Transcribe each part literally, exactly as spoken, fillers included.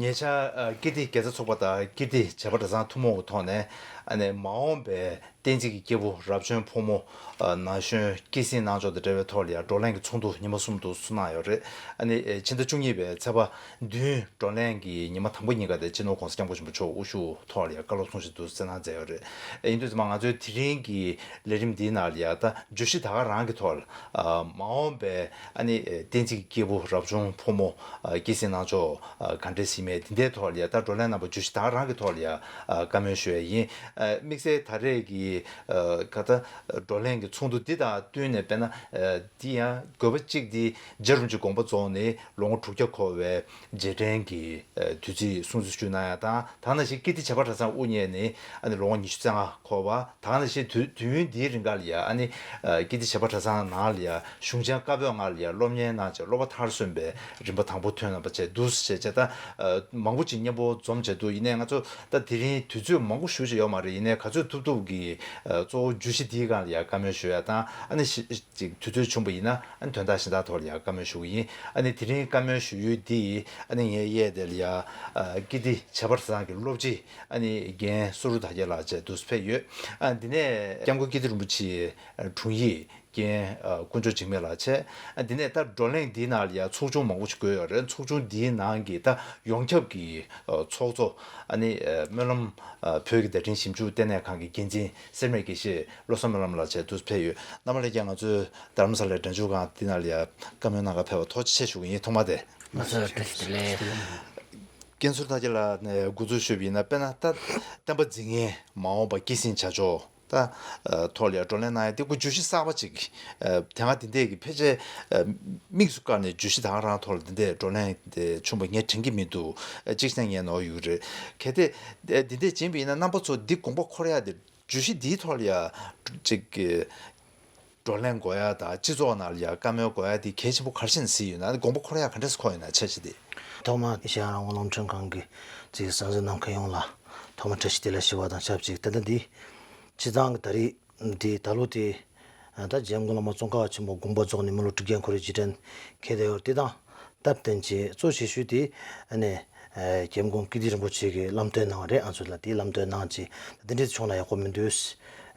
ཉེ་ཆར་ཨ་ཀིརྟི་དགེ་རྩ་ཚོགས་པ་དང་ཀིརྟི་བྱེས་པ་གྲྭ་ཚང་ཐུན་མོང་གི་ཐོག་ནས་ཨ་ནི་མ་འོངས་པའི་བསྟན་འཛིན་གྱི་སྐྱེས་བུ་རབ་བྱུང་ཕོ་མོ་ཨ་ན་གཞོན་སྐྱེད་སྲིང་གནང་ཕྱོགས་དང་འབྲེལ་བའི་ཐོག་ལ་ཡང་བགྲོ་གླེང་གི་ཚོགས་འདུ་ཉི་མ་གསུམ་དུ་ཚོགས་གནང་ཡོད་རེད། ཨ་ནི་ཕྱི་ཟླ་བཅུ་གཉིས་པའི་ཚེས་པ་བདུན་བགྲོ་གླེང་གི་ཉི་མ་དང་པོ་ཉིན་ཀ་དེ་སྤྱི་ནོར་༸གོང་ས་༸སྐྱབས་མགོན་ཆེན་པོ་མཆོག་དབུ་བཞུགས་ཐོག་ལ་ཡང་བཀའ་སློབ་གསུང་བཤད་དུ་སྩལ་གནང་མཛད་ཡོད་རེད། ཡིན་དུས་ཙམ་པ་ང་ཚོའི་དེ་རིང་གི་ལས་རིམ་འདིའི་ནང་ལ་ཡང་ད་བརྗོད་གཞི་ད་ག་རང་གི་ཐོག་ལ་ཨ་མ་འོངས་པའི་ཨ་ནི་བསྟན་འཛིན་གྱི་སྐྱེས་བུ་རབ་བྱུང་ཕོ་མོ་ཨ་སྐྱེད་སྲིང་གནང་ཕྱོགས་ཨ་ག་འདྲས་ཡིན་མིན་དེ་འདྲའི་ཐོག་ལ་ཡང་ད་བགྲོ་གླེང་རྣམ་པ་བརྗོད་གཞི་ད་ག་རང་གི་ཐོག་ལ་ཡང་ཨ་བཀའ་མོལ་ཞུ་ཡ་ཡིན། ཨ་དམིགས་བསལ་ད་རེས་ཀྱི་ཨ་ག་ད་བགྲོ་གླེང་གི་ཚོགས་འདུ་འདི་དང་བསྟུན་ནས་དཔེར་ན་ཨ་འདི་ཡང་དགོས་པ་གཅིག་འདི་རྗེ་རིན་པོ་ཆེ་དགོངས་པ་རྫོགས་ནས་ལོ་ངོ་དྲུག་བརྒྱ་འཁོར་བའི་རྗེས་དྲན་གྱི་ཨ་དུས་ཚིགས་སྲུང་བརྩི་ཞུ་གནང་ཡ་དང་། ད་ག་ནང་བཞིན་ཀིརྟི་བྱེས་པ་གྲྭ་ཚང་དབུ་བརྙེས་ནས་ཨ་ནི་ལོ་ངོ་ཉི་ཤུ་རྩ་ལྔ་འཁོར་བ། ད་ག་ནང་བཞིན་དུས་དུས་ཡུན་འདིའི་རིང་ག་ལ་ཡ་ཨ་ནི་ཨ་ཀིརྟི་བྱེས་པ་གྲྭ་ཚང་ནང་ལ་ཡ་གཞུང་ཆེན་བཀའ་པོད་ལྔ་ལ་ཡ་སློབ་གཉེར་གནང་བྱས་སློབ་པ་མཐར་སོན་པའི་རིམ་པ་དང་པོ་ཐོན་གནང་བ་བྱས་འདུག་ཟེར་བྱས། ད་ཨ་མང་པོ་ཅིག་སྙན་པོ་འཛོམས་བྱས་འདུག་ཡིན་ནའི་ང་ཚོ་ད་དེ་རིང་དུས་ཚོད་མང་པོ་ཞེ་ཅིག་ཡོད་མ་རེད། ཡིན་ནའི་ག་ཚོད་ཐུབ་ཐུབ་ཀྱིས་ཨ་གཙོ་བོ་བརྗོད་གཞི་འདིའི་སྒང་ལ་ཡ་བཀའ་མོལ་ཞུ་ཡ་དང་། ཨ་ནི་ཞི་ཅིག་དུས་ཚོད་བྱུང་བ་ཡིན་ན་ཨ་ནི་དོན་དག་གཞན་དག་ཐོག་ལ་ཡང་བཀའ་མོལ་ཞུ་གི་ཡིན། ཨ་ནི་དེ་རིང་བཀའ་མོལ་ཞུ་ཡུལ་འདི་ཨ་ནི་ངའི་གཡས་དེ་ལ་ཡང་ཨ་ཀིརྟི་བྱེས་པ་གྲྭ་ཚང་གི་སློབ་སྤྱི་ཨ་ནི་རྒན་བསོད་རུ་དར་རྒྱས་ལགས་བཅས་འདུག་སེ་ཕེབས་ཡོད། ཨ་འདི་ནས་སྐྱབས་མགོན་ཀིརྟི་རིན་པོ་ཆེའི་དྲུང་ཡིག་རྒན་ཨ་དཀོན་མཆོག་འཇིགས་མེད་ལགས་བཅས། ཨ་འདི་ནས་ད་བགྲོ་གླེང་འདིའི་ནང་ལ་ཡང་ཚོགས་ཆུང་མང་པོ་ཞིག་བགོས་ཡོད་རེད། ཚོགས་ཆུང་འདིའི་ནང་གི་ད་ཡོངས་ཁྱབ་ཀྱི་ཨ་ཚོགས་གཙོ་ཨ་ནི་ཨ་སྨོན་ལམ་ཨ་བོད་ཀྱི་བརྡ་འཕྲིན་ཞིབ་འཇུག་ལྟེ་གནས་ཁང་གི་འགན་འཛིན་སེར་སྨད་དགེ་བཤེས་བློ་བཟང་སྨོན་ལམ་ལགས་བཅས་འདུག་སེ་ཕེབས་ཡོད། རྣམ་པ་ལྷན་རྒྱས། ང་ཚོས་རྡ་རམ་ས་ལའི་སྒྲ་འཇུག་ཁང་འདི་ནང་ལ་ཡང་བཀའ་མོལ་གནང་གར་ཕེབས་པར་ཐུགས་རྗེ་ཆེ་ཞུ་གི་ཡིན། ཐོག་མ་དེ། ང་ཚོར་བཀྲ་ཤིས་བདེ་ལེགས། རྒན་བསོད་རུ་དར་རྒྱས་ལགས་ནས་འགོ་འཛུགས་ཞུས་པ་ཡིན་ན། དཔེར་ན་ད་བསྟན་པ་འཛིན་མཁན་མ་འོངས་པ་སྐྱེད་སྲིང་བྱ་ཕྱོགས་ད་ཨ་ཐོག་ལ་ཡང་བགྲོ་གླེང་གནང་ཡ་དེ་ཁོ་བརྗོད་གཞི་གསར་པ་ཅིག་ཨ་དེ་སྔ་དེ་འདྲས་ཀྱི་ཕལ་ཆེར་ཨ་དམིགས་སུ་བཀར་ནས་བརྗོད་གཞི་ད་ག་རང་ཐོག་ལ་དེ་འདྲས་བགྲོ་གླེང་དེ་བྱུང་བ་ངས་དྲན་གྱི་མི་འདུག་ཨ་གཅིག་བྱས་ན་ངས་ནོར་ཡོད་རེད། གལ་ཏེ་དེ་འདྲས་བྱས་པ་ཡིན་ན་རྣམ་པ་ཚོ་འདི་དགོངས་པ་འཁོར་ཡ་དེ། བརྗོད་གཞི་འདིའི་ཐོག་ལ་ཡ་ཅིག་གི་བགྲོ་གླེང་དགོས་ཡ་དང་སྤྱི་ཚོགས་ནང་ལ་ཡ་བཀའ་མོལ་དགོས་ཡ་དེ་གལ་ཆེན་པོ་ག་རེ་བྱས་ནས་གཟིགས་ཡོད་ན། དགོངས་པ་འཁོར་ཡ་ག་འདྲས་སེ་འཁོར་ཡོད་ན། འཆར་གཞི་དེ། ཐོག་མར་ཨེ་ཤེ་ཡ་རང་དབང་རླུང་འཕྲིན་ཁང་གི་ཅིག་གསན་གཟིགས་གནང་མཁན་ཡོངས་ལ་ཐོག་མར་བཀྲ་ཤིས་བདེ་ལེགས་ཞུ་བ་དང་ཆབས་ཅིག་ད་ལྟ་འདི་སྤྱི་བཏང་གི་ད་རེས་འདི་ད་ལོ་དེ་ད་རྗེ་མགོན་བླ་མ་ཙོང་ཁ་པ་ཆེན་པོ་དགོངས་པ་རྫོགས་ནས་མི་ལོ་དྲུག་བརྒྱ་འཁོར་བའི་རྗེས་དྲན་འཁེལ་བསྡད་ཡོད་རེད། དེ་དང་སྟབས་བསྟུན་བྱས་གཙོ་ཆེ་ཤོས་དེ་ཨ་ནི་སྐྱབས་མགོན་ཀིརྟི་རིན་པོ་ཆེ་གིས་ལམ་སྟོན་གནང་བ་རེད། ང་ཚོ་ལ་དེའི་ལམ་སྟོན་གནང་བྱས་འདི་འདྲས་བྱུང་ན་ཡག་པོ་མི་འདུག་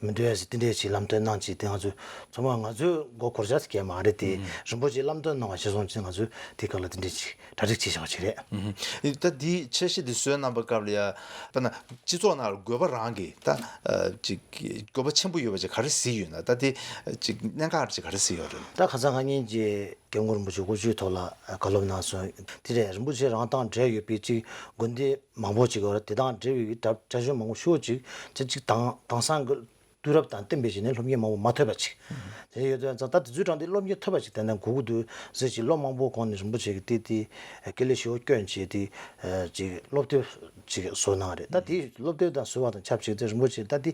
མི་འདུག་ཟེར་དེ་འདྲས་ཅིག་ལམ་སྟོན་གནང་བྱས། དེ་ང་ཚོ་ཚང་མ་ང་ཚོའི་མགོ་འཁོར་བྱ་ཟེར་མཁན་མ་རེད་དེ། རིན་པོ་ཆེས་ལམ་སྟོན་གནང་བ་གཞིར་བཟུང་བྱས་ང་ཚོས་དེའི་སྐབས་ལ་དེ་འདྲས་ཅིག་གྲ་སྒྲིག་བྱས་བཞག་པ་ཅིག་རེད། ཨུ་ཧུ། ད་འདིའི་འཆར་གཞི་འདི་བཟོས་གནང་པའི་སྐབས་ལ་ཡ་དཔེར་ན་སྤྱི་ཚོགས་ནང་ལ་དགོས་པ་རང་གི་ད་ཨ་ཅིག་དགོས་པ་ཆེན་པོ་ཡོད་པ་ཅིག་ག་རེ་གཟིགས་ཡོད་ན། ད་དེ་ཅིག་གནད་འགག་ཅིག་ག་རེ་གཟིགས་ཡོད་རེད། ད་ཁ་སང་ང་གཉིས་ཀྱིས་སྐྱབས་མགོན་རིན་པོ་ཆེ་དབུ་བཞུགས་ཐོག་ལ་བཀའ་སློབ་གནང་སོང་། དེ་རེད། རིན་པོ་ཆེ་རང་དང་འབྲེལ་ཡོད་པའི་ཅིག་དགོན་སྡེ་མང་པོ་ཅིག་ཡོད་རེད། དེ་དང་འབྲེལ་བའི་གྲྭ་གྲྭ་གཞོན་མང་པོ་ཞེ་པོ་ཅིག་ཅིག་ཅིག་དེང་དེང་སང་གི་དུས་རབས་དང་བསྟུན་པའི་ཆ་ནས་སློབ་གཉེར་མང་པོ་མ་ཐོབ་པ་ཅིག་དེ་ཡོད་དུས་ཙང་། ད་དེ་ཚོའི་གྲས་དེ་སློབ་གཉེར་ཐོབ་པ་ཅིག་དེ་འདྲ་དགོས་ཀྱི་འདུག་ཟེར་ཅིག་སློབ་མང་པོ་གོང་ནས་རིན་པོ་ཆེ་གིས་དེ་དེ་དཀའ་ལས་ཞེ་པོ་བསྐྱོན་བྱས་དེ་ཅིག་སློབ་དེབ་ཅིག་བཟོ་གནང་རེད། ད་དེ་སློབ་དེབ་དང་བཟོ་བ་དང་ཆབས་ཅིག་དེ་རིན་པོ་ཆེ་ད་དེ་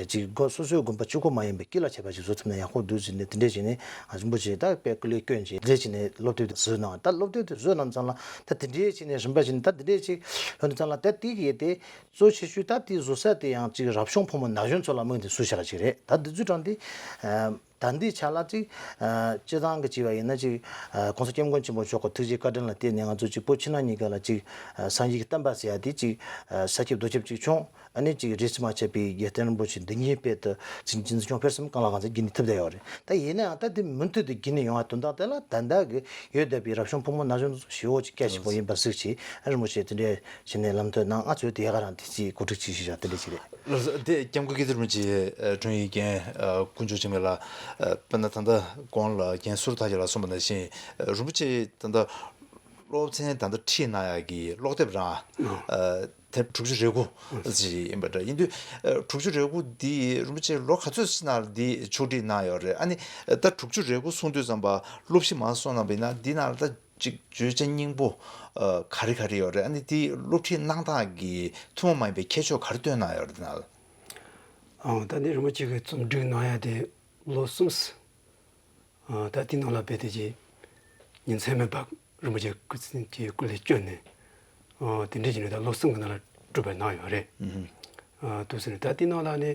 ཅིག་དགོན་སོ་སོའི་དགོན་པ་གཅིག་པོ་མ་ཡིན་པའི་དཀྱིལ་ལ་ཁྱབ་པ་ཅིག་བཟོ་ཐུབ་ན་ཡག་པོ་འདུག་ཟེར་ནས་དེ་འདྲས་བྱས་ནས་རིན་པོ་ཆེ་ད་དཔེ་སྐུ་ལས་བསྐྱོན་བྱས་དེ་འདྲས་བྱས་ནས་སློབ་དེབ་དེ་བཟོས་གནང་། ད་སློབ་དེབ་དེ་བཟོས་གནང་ཙང་ལ་ད་དེ་འདྲས་བྱས་ནས་རིམ་པ་བྱས་ནས་ད་དེ་འདྲས་ཅིག་ལྷོད་ཙང་ལ་ད་དེ་གི་དེ། གཙོ་ཆེ་ཤོས་ད་དེ་བཟོ་ས་དེ་ཡང་ཅིག་རབ་བྱུང་ཕོ་མོ་ན་གཞོན་ཚོ་ལ་དམིགས་ནས་བཟོས་བཞག་པ་ཅིག་རེད། ད་འདི་ཚོའི་གྲས་དེ་ད་འདི་ཆ་ལ་ཅིག་སྤྱི་བཏང་གི་བྱས་པ་ཡིན་ན་ཅིག་༸གོང་ས་༸སྐྱབས་མགོན་ཆེན་པོ་མཆོག་གི་ཐུགས་རྗེ་བཀའ་དྲིན་ལ་བརྟེན་ནས་ང་ཚོ་ཅིག་བོད་ཕྱི་ནང་གཉིས་ཀ་ལ་ཅིག་སངས་རྒྱས་ཀྱི་བསྟན་པ་ཟེར་ཡ་དེ་ཅིག་ས་ཁྱབ་རྡོ་ཁྱབ་ཅིག་བྱུང་། ཨ་ནི་ཅིག་རིས་སུ་མ་ཆད་པའི་རྒྱལ་བསྟན་རིན་པོ་ཆེ་འདི་ཉིད་དཔལ་དུ་འཛིན་འཛིན་སྐྱོང་སྤེལ་གསུམ་གང་ལ་གང་འཚམ་རྒྱུན་ནས་ཐུབ་བསྡད་ཡོད་རེད། ད་ཡིན་ན་ཡང་ད་དེ་མུ་མཐུད་དུ་རྒྱུན་ནས་ཡོང་བ་དོན་དག་དེ་ལ་ད་ལྟ་གི་ཡོད་བསྡད་པའི་རབ་བྱུང་ཕོ་མོ་ན་གཞོན་ཚོ་ཞེ་པོ་ཅིག་གལ་ཆེན་པོ་ཡིན་པ་གཟིགས་བྱས། ཨ་རིན་པོ་ཆེ་དེ་འདྲའི་བྱས་ནས་ལམ་སྟོན་གནང་། ང་ཚོས་དེ་ག་རང་དེ་ཅིག་གོ་སྒྲིག་ཅིག་ཞུས་བཞག་དེ་འདྲ་ཅིག་རེད། ལགས་སོ། དེ་སྐྱབས་མགོན་ཀིརྟི་རིན་པོ་ཆེའི་དྲུང་ཡིག་རྒན་དཀོན་མཆོག་འཇིགས་མེད་ལགས། དཔེར་ན་ད་ལྟ་གོང་ལ་རྒན་བསོད་རུ་དར་རྒྱས་ལགས་གསུངས་པ་ནང་བཞིན་རིན་པོ་ཆེ་ད་ལྟ་སློབ་ཚན་ད་ལྟ་ཁྲིད་གནང་ཡག་གི་ཀློག་དེབ་རང་དེབ་དྲུག་ཅུ་རེ་དགུ་ཅིག་ཡིན་པ་འདྲ། ཡིན་དུས་དྲུག་ཅུ་རེ་དགུ་འདི་རིན་པོ་ཆེ་ལོ་ག་ཚོད་ཅིག་ནང་ལ་འདི་ཕྱོགས་སྒྲིག་གནང་ཡོད་རེད། ཨ་ནི་ད་དྲུག་ཅུ་རེ་དགུ་གསུངས་དུས་ཙམ་པ་སློབ་གཞི་མར་སོང་གནང་བ་ཡིན་ན་འདི་ནང་ལ་ད་ཅིག་བརྗོད་བྱ་སྙིང་པོ་ཨ་ག་རེ་ག་རེ་ཡོད་རེད། ཨ་ནི་དེ་སློབ་ཁྲིད་གནང་སྟངས་ཀྱི་ཐུན་མོང་མ་ཡིན་པའི་ཁྱད་ཆོས་ག་རེ་བཏོན་གནང་ཡོད་རེད་དེ་ནང་ལ། ཨང་། ད་འདི་རིན་པོ་ཆེ་གིས་རྩོམ་སྒྲིག་གནང་ཡ་དེ་ལོ་གསུམ་ཙམ། ཨ་ད་དེ་ནང་ལ་རྦད་དེ་ཅིག་ཉིན་མཚན་མེད་པར་རིན་པོ་ཆེ་སྐུ་ཚེ་ཀྱི་སྐུ་ལས་བསྐྱོན་ནས། ཨ་དེ་འདྲ་བྱས་ནས་ད་ལོ་གསུམ་གྱི་ནང་ལ་གྲུབ་པ་གནང་ཡོད་རེད། ཨ་འདུག་ཟེར་ནས་ད་དེ་ནང་ལ་ནི་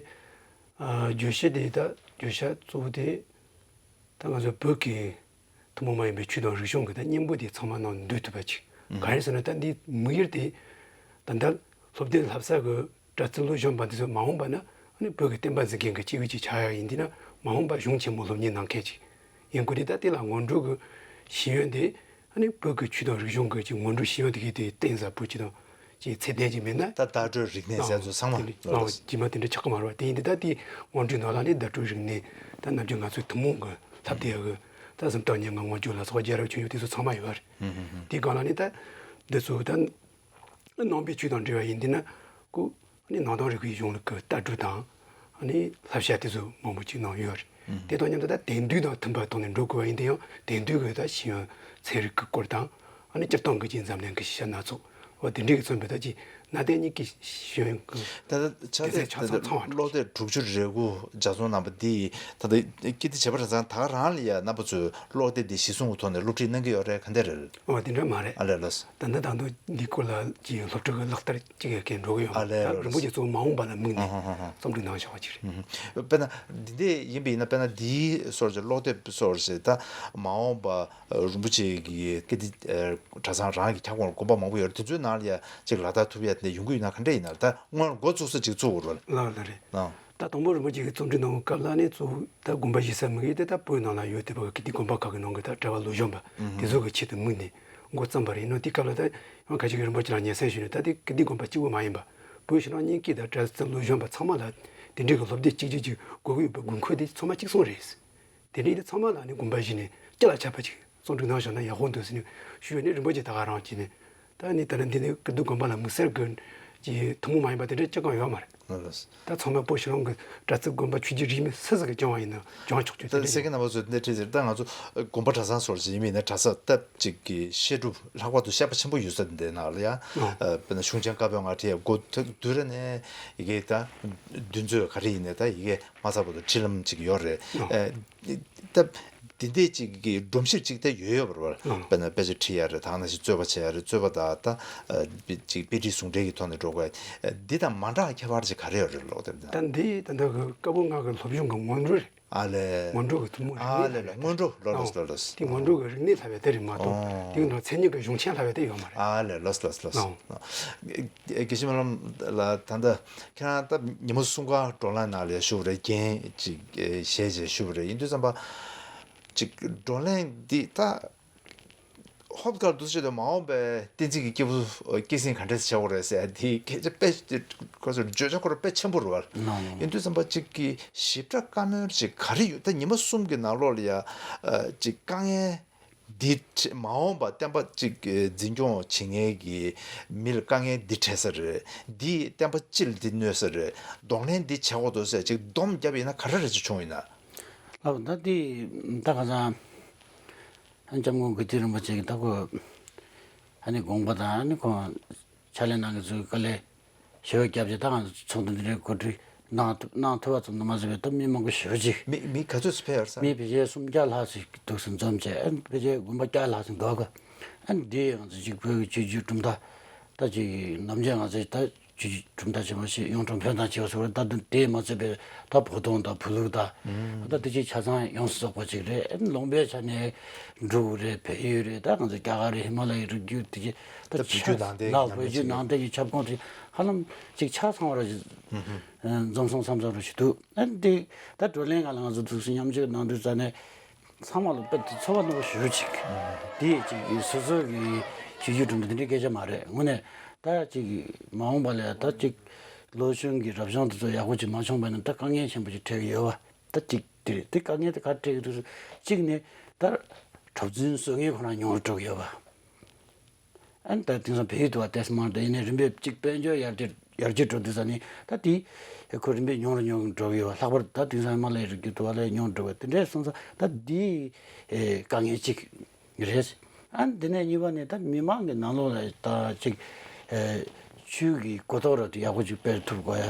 ཨ་བརྗོད་གཞི་དེ་ད་བརྗོད་བྱ་གཙོ་བོ་དེ་ད་ང་ཚོ་བོད་ཀྱི་ཐུན་མོང་མ་ཡིན་པའི་ཆོས་དང་རིག་གཞུང་གི་ད་སྙིང་པོ་དེ་ཚང་མ་ནང་འདུས་ཐུབ་པ་ཅིག་ གང་ཡིན་ཟེར་ན་ད་འདི་དམིགས་ཡུལ་དེ་ད་ལྟ་སློབ་དེབ་ལྷབ་ས་གི་གྲྭ་བཙུན་སློབ་གཞོན་པ་འདི་ཚོ་མ་འོངས་པ་ན་ཨ་ནི་བོད་ཀྱི་བསྟན་པ་འཛིན་མཁན་གྱི་སྐྱེས་བུ་ཅིག་ཆགས་ཡག་ཡིན་དུས་ན་མ་འོངས་པ་གཞུང་ཆེན་མོ་སློབ་གཉེར་གནང་མཁན་ཅིག་ཡིན་དགོས་དུས། ད་དེ་ལ་སྔོན་འགྲོ་གི་ཤེས་ཡོན་དེ་ཨ་ནི་བོད་ཀྱི་ཆོས་དང་རིག་གཞུང་གི་ཅིག་སྔོན་འགྲོ་ཤེས་ཡོན་དེ་གའི་དེ་གཏིང་ཟབ་པོ་ཅིག་དང་ཅིག་ཚད་ལྡན་ཅིག་མེད་ན། ད་ལྟ་གྲོས་རིག་གནས་ཟེར་ཚོ་ཚང་མ་དེ་འདྲ་ལོ་ལོ། རྗེས་མ་དེ་འདྲ་ཆགས་ཀྱི་མ་རེད་པ། དེ་ཡིན་དུས་ད་དེ་སྔོན་འགྲོའི་ནང་ལ་ནི་བརྡ་སྤྲོད་རིག་གནས། ད་ནམ་རྒྱུན་ང་ཚོའི་ཐུན་མོང་གི་ལྷབ་བསྡད་ཡག་གི་ད་གཟེངས་རྟགས་ཉེར་ལྔ་མངོན་བརྗོད་ལ་སོགས་པ་རྒྱལ་རབས་ཆོས་འབྱུང་དེ་ཚོ་ཚང་མ་ཡོད་རེད། དེའི་སྒང་ལ་ནི་ད་འདི་ཚོ་ད་ནང་པའི་ཆོས་དང་འབྲེལ་བ་ཡིན་དུས་ན་ཁོ་ནི་ནང་དོན་རིག་པའི་གཞུང་ལུགས་ཀྱི་ལྟ་གྲུབ་དང་ནི་བསླབ་བྱ་དེ་ཚོ་མང་པོ་ཅིག་ནང་ཡོད་རེད། དེ་དང་མཉམ་དུ་ད་དེང་དུས་དང་མཐུན་པ་ཐོག་ནས་འགྲོ་དགོས་པ་ཡིན་དུས་ཡང་དེང་དུས་ཀྱི་ད་ཤེས་ཡོན་ཚན་རིག་གི་སྐོར་དང་ཨ་ནི་སྤྱིར་བཏང་གི་ཅིག་འཛམ་གླིང་གི་ཤེས་བྱ་སྣ་ཚོགས། འོ་དེ་འདྲའི་གི་མཚོན་པའི་ད་ཅིག་གནའ་དེང་གཉིས་ཀྱི་ཤེས་ཡོན་གྱི་ད་ལྟ་ཆ་སྡེ་ཚན་ཆ་ཚང་ཚང་བ་འགྲོ། ཀློག་དེབ་དྲུག་ཅུ་རེ་དགུ་ལྗགས་རྩོམ་གནང་པ་འདི་ད་ལྟ་ཀིརྟི་བྱེས་པ་གྲྭ་ཚང་ད་ག་རང་ལ་ཡ་རྣམ་པ་ཚོས་ཀློག་དེབ་འདི་གཞི་བཟུང་གི་ཐོག་ནས་སློབ་ཁྲིད་གནང་གི་ཡོད་རེད། ག་འདྲ་རེད། འོ་དེ་འདྲ་མ་རེད། ཨ་ལས་ལགས། ད་ལྟ་ད་དུང་འདི་སྐོར་ལ་ཅིག་སློབ་ཕྲུག་གི་ལག་བསྟར་ཅིག་ཡོད་མཁན་འགྲོ་གི་ཡོད་མ་རེད། ཨ་ལས་ད་རིན་པོ་ཆེ་གཙོ་བོ་མ་འོངས་པ་ལ་དམིགས་ནས་ཨ་ཧ་ཧ་ཧ། རྩོམ་སྒྲིག་གནང་བཞག་པ་ཅིག་རེད། ཨུ་ཧུ། དཔེར་ན་འདི་འདྲས་ཡིན་པ་ཡིན་ན། དཔེར་ན་འདིའི་སོར་ཅིག་ཀློག་དེབ་སོར་ཅིག་ད་མ་འོངས་པ་རིན་པོ་ཆེ་གི་ཀིརྟི་གྲྭ་ཚང་རང་གི་ཁྱབ་ཁོངས་དགོན་པ་མང་པོ་ཡོད་རེད། དེ་ཚོའི་ནང་ལ་ཡ་ཅིག་ལག་བསྟར་ཐུབ་ཡ་དེ་འདྲ་ཡོང་གི་ཡོད་ན་ག་འདྲ་ཡིན་ན། ད་སྔོན་འགོ་བཙུགས་ས་ཅིག་བཙུགས་དགོས་རེད། ལགས་ལགས་རེད། ཨ། ད་དང་པོ་རིན་པོ་ཆེ་གིས་རྩོམ་སྒྲིག་གནང་བའི་སྐབས་ལ་ནི་གཙོ་བོ་ད་དགོན་པ་གཞི་ས་དམིགས་ཡུལ་དེ་ད་བོད་ནང་ལ་ཡོད་བསྡད་པ་གི་ཀིརྟི་དགོན་པ་ཁག་གི་ནང་གི་ད་གྲྭ་པ་སློབ་གཞོན་པ་དེ་ཚོ་གི་ཆེད་དུ་དམིགས་ནས་འགོ་བརྩམས་པ་རེད། ཡིན་ནའང་དེའི་སྐབས་ལ་ད་ཡང་ཁ་ཤས་ཀྱིས་རིན་པོ་ཆེ་ལ་སྙན་སེང་ཞུས་ནས། ད་དེ་ཀིརྟི་དགོན་པ་གཅིག་པུ་མ་ཡིན་པ་བོད་ཕྱི་ནང་གཉིས་ཀྱི་ད་གྲྭ་བཙུན་སློབ་གཞོན་པ་ཚང་མ་ལ་དེ་འདྲའི་གི་སློབ་དེབ་གཅིག་གཅིག་གཅིག་དགོས་ཀྱི་ཡོད་པའི་དགོས་མཁོ་དེ་ཚང་མ་གཅིག་མཚུངས་རེད། དེ་འདྲའི་དེ་ཚང་མ་ལ་ནི་དགོན་པ་གཞི་ནས་སྤྱི་ལ་ཁྱབ་པ་ཅིག་རྩོམ་སྒྲིག་གནང་བཞག་ན་ཡག་པོ་འདུག་ཟེར་ནས་ཞུས་ནས། རིན་པོ་ཆེ་ད་ག་རང་བྱས་ནས་ད་ནི་ད་ནི་འདི་ནི་ཀིརྟི་དགོན་པ་ལ་དམིགས་བསལ་གྱི་ཅིག་ཐུན་མོང་མ་ཡིན་པ་དེ་འདྲ་ཅི་གང་ཡོད་མ་རེད། ལགས་ལགས། ད་ཚང་མས་བོད་ཕྱི་ནང་གི་གྲྭ་བཙུན་དགོན་པ་ཆོས་བརྒྱུད་རིས་མེད་སུ་ཞིག་གིས་སྦྱངས་པ་ཡིན་ན་སྦྱང་ཆོག་རྒྱུ་དེ་ད་འདྲ་སེ་ཡིན། གེ་རྣམ་པ་ཚོས་འདི་འདྲ་དྲིས་ཟེར། ད་ང་ཚོ་དགོན་པ་གྲྭ་ཚང་སོགས་ཅིག་ཡིན་མིན་ན་གྲྭ་ས་སྟབས་ཅིག་གི་བཤད་སྒྲུབ་ལྷག་པར་དུ་བཤད་པ་ཆེན་པོ་ཡོད་ས་འདི་ནང་ལ་ཡ། ཨ། ཨ། དཔེར་ན་གཞུང་ཆེན་བཀའ་པོད་ལྔ་ཁྲིད་ཡ་འགོ་ཐུག་དུས་རེ་ནས་ཡི་གེ་ད་འདུ་འཛོམས་ག་རེ་ཡིན་ནའི་ད་ཡི་གེ་མ་ཚར་བར་དུ་ཁྲིད་ལམ་ཅིག་ཡོད་རེད། ཨ། ཨ། ད་འདི་འདྲས་ཅིག་གི་སྒྲོམ་གཞི་ཅིག་ད་ཡོད་ཡོད་པ་རེད་པ། ཨང་། དཔེར་ན་དཔེ་ཆ་ཁྲིད་ཡ་རེད། ད་ག་ནང་བཞིན་རྩོད་པ་བྱེད་ཡ་རེད། རྩོད་པ་དང་ད་ཨ་ཅིག་དཔེ་ཁྲིད་ཟུང་འབྲེལ་གྱི་ཐོག་ནས་འགྲོ་དགོས། འདི་དང་མ་འདྲ་ཁྱད་པར་ཅིག་ག་རེ་ཡོད་རེད། ཀློག་དེབ་འདི་ད་འདི་ད་ལྟ་གི་བཀའ་པོད་ལྔ་གི་སློབ་སྦྱོང་གི་སྔོན་འགྲོ་རེད། ཨ་ལས། སྔོན་འགྲོ་གི་ཐུན་མོང་རིག་གནས། ཨ་ལས་ལས། སྔོན་འགྲོ། ལགས་ལགས་ལགས་ལགས། དེ་སྔོན་འགྲོ་གི་རིག་གནས་ལྷབ་ཡ་དེ་རེད་མ་གཏོགས། ཨོ། དེའི་ནང་མཚན་ཉིད་ཀྱི་གཞུང་ཆེན་ལྷབ་ཡ་དེ་ཡོད་མ་རེད། ཨ་ལས། ལགས་ལགས་ལགས། ཨོ། དགེ་བཤེས་སྨོན་ལམ་ལགས། ད་ལྟ་ཁྱེད་རང་ད་ཉིན་མོ་གསུམ་ཀ་བགྲོ་གླེང་ནང་ལ་ཞུགས་པ་རེད། འགན་ཅིག་བཞེས་བྱས་ཞུགས་པ་རེད། ཡིན་དུས་ཙམ་པ་ཅིག་བགྲོ་གླེང་འདི་ད་ཧོབ་ཁར་འདུག་བྱས་དུས་མ་འོངས་པའི་བསྟན་འཛིན་གྱི་སྐྱེས་བུ་སྐྱེད་སྲིང་ག་འདྲས་བྱེད་དགོས་རེད་ཟེར་དེ་སྐད་ཆ་དཔེ་ཁོ་ཚོར་བརྗོད་བྱ་ཁོ་རང་དཔེ་ཆེན་པོ་རེད་པ། ལགས་ལགས། ཡིན་དུས་ཙམ་པ་ཅིག་གི་ཞིབ་ཕྲ་བཀའ་མོལ་ཅིག་ག་རེ་ཡོད། ད་ཉི་མ་གསུམ་གྱི་ནང་ལོགས་ལ་ཡ་ཅིག་དཀའ་ངལ་འདི་མ་འོངས་པ་བསྟན་པ་ཅིག་འཛིན་སྐྱོང་བྱེད་མཁན་གྱི་མི་ལ་དཀའ་ངལ་འདི་འཕྲད་ས་རེད། འདི་བསྟན་པ་སྤྱི་ལ་འདི་གནོད་ས་རེད། གདོང་ལེན་འདི་བྱེད་དགོས་འདུག་ཟེར་ཅིག་སྡོམ་བརྒྱབ་ཡིན་ན་ག་འདྲ་རེ་ཅིག་བྱུང་ཡིན་ན། ལགས། ད་འདི་ད་ག་ས་ཨ་ནི་སྐྱབས་མགོན་ཀིརྟི་རིན་པོ་ཆེ་གིས་ད་ཁོ་ཨ་ནི་དགོངས་པ་དང་ཨ་ནི་ཁོང་ཕྱག་ལས་གནང་མཁན་ཚོས་དཀའ་ལས་ཞེ་པོ་བརྒྱབ་བྱས། ད་ང་ཚོ་ཚོགས་འདུ་འདི་འདྲའི་གོ་སྒྲིག་གནང་ཐུབ་གནང་ཐུབ་པ་ཙམ་དུ་མ་ཟད་པའི་ད་མི་མང་པོ་ཞེ་པོ་ཅིག་མི་མི་ག་ཚོད་ཅིག་ཕེབས་ཡོད་ས། མི་ཕལ་ཆེར་སུམ་བརྒྱ་ལྷག་ཅིག་འདུག་ཟེར། འཛོམས་བྱས་ཨ་ནི་ཕལ་ཆེར་དགོན་པ་བརྒྱ་ལྷག་ཅིག་འདུག་ག་ཨ་ནི་འདི་ང་ཚོ་ཅིག་བོད་ཀྱི་ཆོས་བརྒྱུད་གྲུབ་མཐའ་ད་ཅིག་ནམ་རྒྱུན་ང་ཚོས་ད་ཆོས་བརྒྱུད་གྲུབ་མཐའ་ཆེན་པོ་ཞེས་གཡུང་དྲུང་བོན་དང་བཅས་པ་སོགས་རེད། ད་དུང་དེས་མ་ཚད་པའི་ད་བོ་དོང་དང་བོད་ལུགས་དང་། ཨ། ད་དེ་ཅིག་ཆ་ཚང་ཡོངས་སུ་རྫོགས་པ་ཅིག་རེད། ཨ་ནི་ལུང་པའི་ཆ་ནས་འབྲུག་རེད། བལ་ཡུལ་རེད། ད་ང་ཚོ་རྒྱ་གར་རེད། ཧི་མ་ལ་ཡའི་རི་རྒྱུད་དེ་ཅིག་ད་ད་བོད་ཆ་བརྒྱུད་ནང་བསྟན་ལགས། ཉམས་བོད་བརྒྱུད་ལེན་ནང་བསྟན་གྱི་ཁྱབ་ཁོངས་དེ་ཧ་ལམ་ཅིག་ཆ་ཚང་བ་རེད། ཨ། འཛོམས་སོང་བསམ་བསམ་རེ་ཞིག་འདུག་ཨ་ནི་དེ་ད་བགྲོ་གླེང་སྒང་ལ་ང་ཚོ་འདུག་སེ་མཉམ་ཞུགས་གནང་དུས་ཙ་ནས། ཚང་མ་ལ་དཔེ་དེ་ཚོར་བ་རྣོན་པོ་ཞེ་པོ་ཅིག་དེ་ཅིག་སོ་སོ་གི་ཆོས་བརྒྱུད་གྲུབ་མཐའ་དེ་འདྲའི་སྐད་ཆ་མ་རེད། དངོས་གནས་ད་ཅིག་མ་འོངས་པ་ལ་ད་ཅིག་སློབ་ཆུང་གི་རབ་བྱུང་དེ་ཚོ་ཡག་པོ་ཅིག་མ་བྱུང་བ་ཡིན་ན་ད་དཀའ་ངལ་ཆེན་པོ་ཅིག་འཕྲད་ཀྱི་ཡོད་པ། ད་ཅིག་དེ་རེད། དེ་དཀའ་ངལ་དེ་ག་རེ་འཕྲད་ཀྱི་འདུག་ཟེར། གཅིག་ནས་ད་གྲྭ་བཙུན་གསོ་མཁན་ཁོ་རང་ཉུང་རུ་འགྲོ་གི་ཡོད་པ། ཨ་ནི་ད་དེང་སང་བལ་ཡུལ་དུ་བ་ཏོག་ཙམ་མང་དུ། ཡིན་ནའི་རིམ་པས་གཅིག་དཔལ་འབྱོར་ཡར་རྒྱས་ཡར་རྒྱས་འགྲོ་དུས་ཙ་ནི་ད་དེ་ཁོ་རིམ་པས་ཉུང་རུ་ཉུང་རུ་འགྲོ་གི་ཡོད་པ། ལྷག་པར་ད་དེང་སང་ཧི་མ་ལ་ཡའི་རི་རྒྱུད་དུ་བ་ལས་ཉུང་རུ་འགྲོ་བ་དེ་འདྲས་སོང་ཙང་ད་འདི་དཀའ་ངལ་གཅིག་རེད། ཨ་ནི་དེ་ནས་གཉིས་པ་ནི་ད་མི་མང་གི་ནང་ལོགས་ལ་ད་གཅིག་ཆོས་ཀྱི་གོ་རྟོགས་རབ་ཏུ་ཡག་པོ་ཅིག་སྤེལ་ཐུབ་དགོས་ཡ།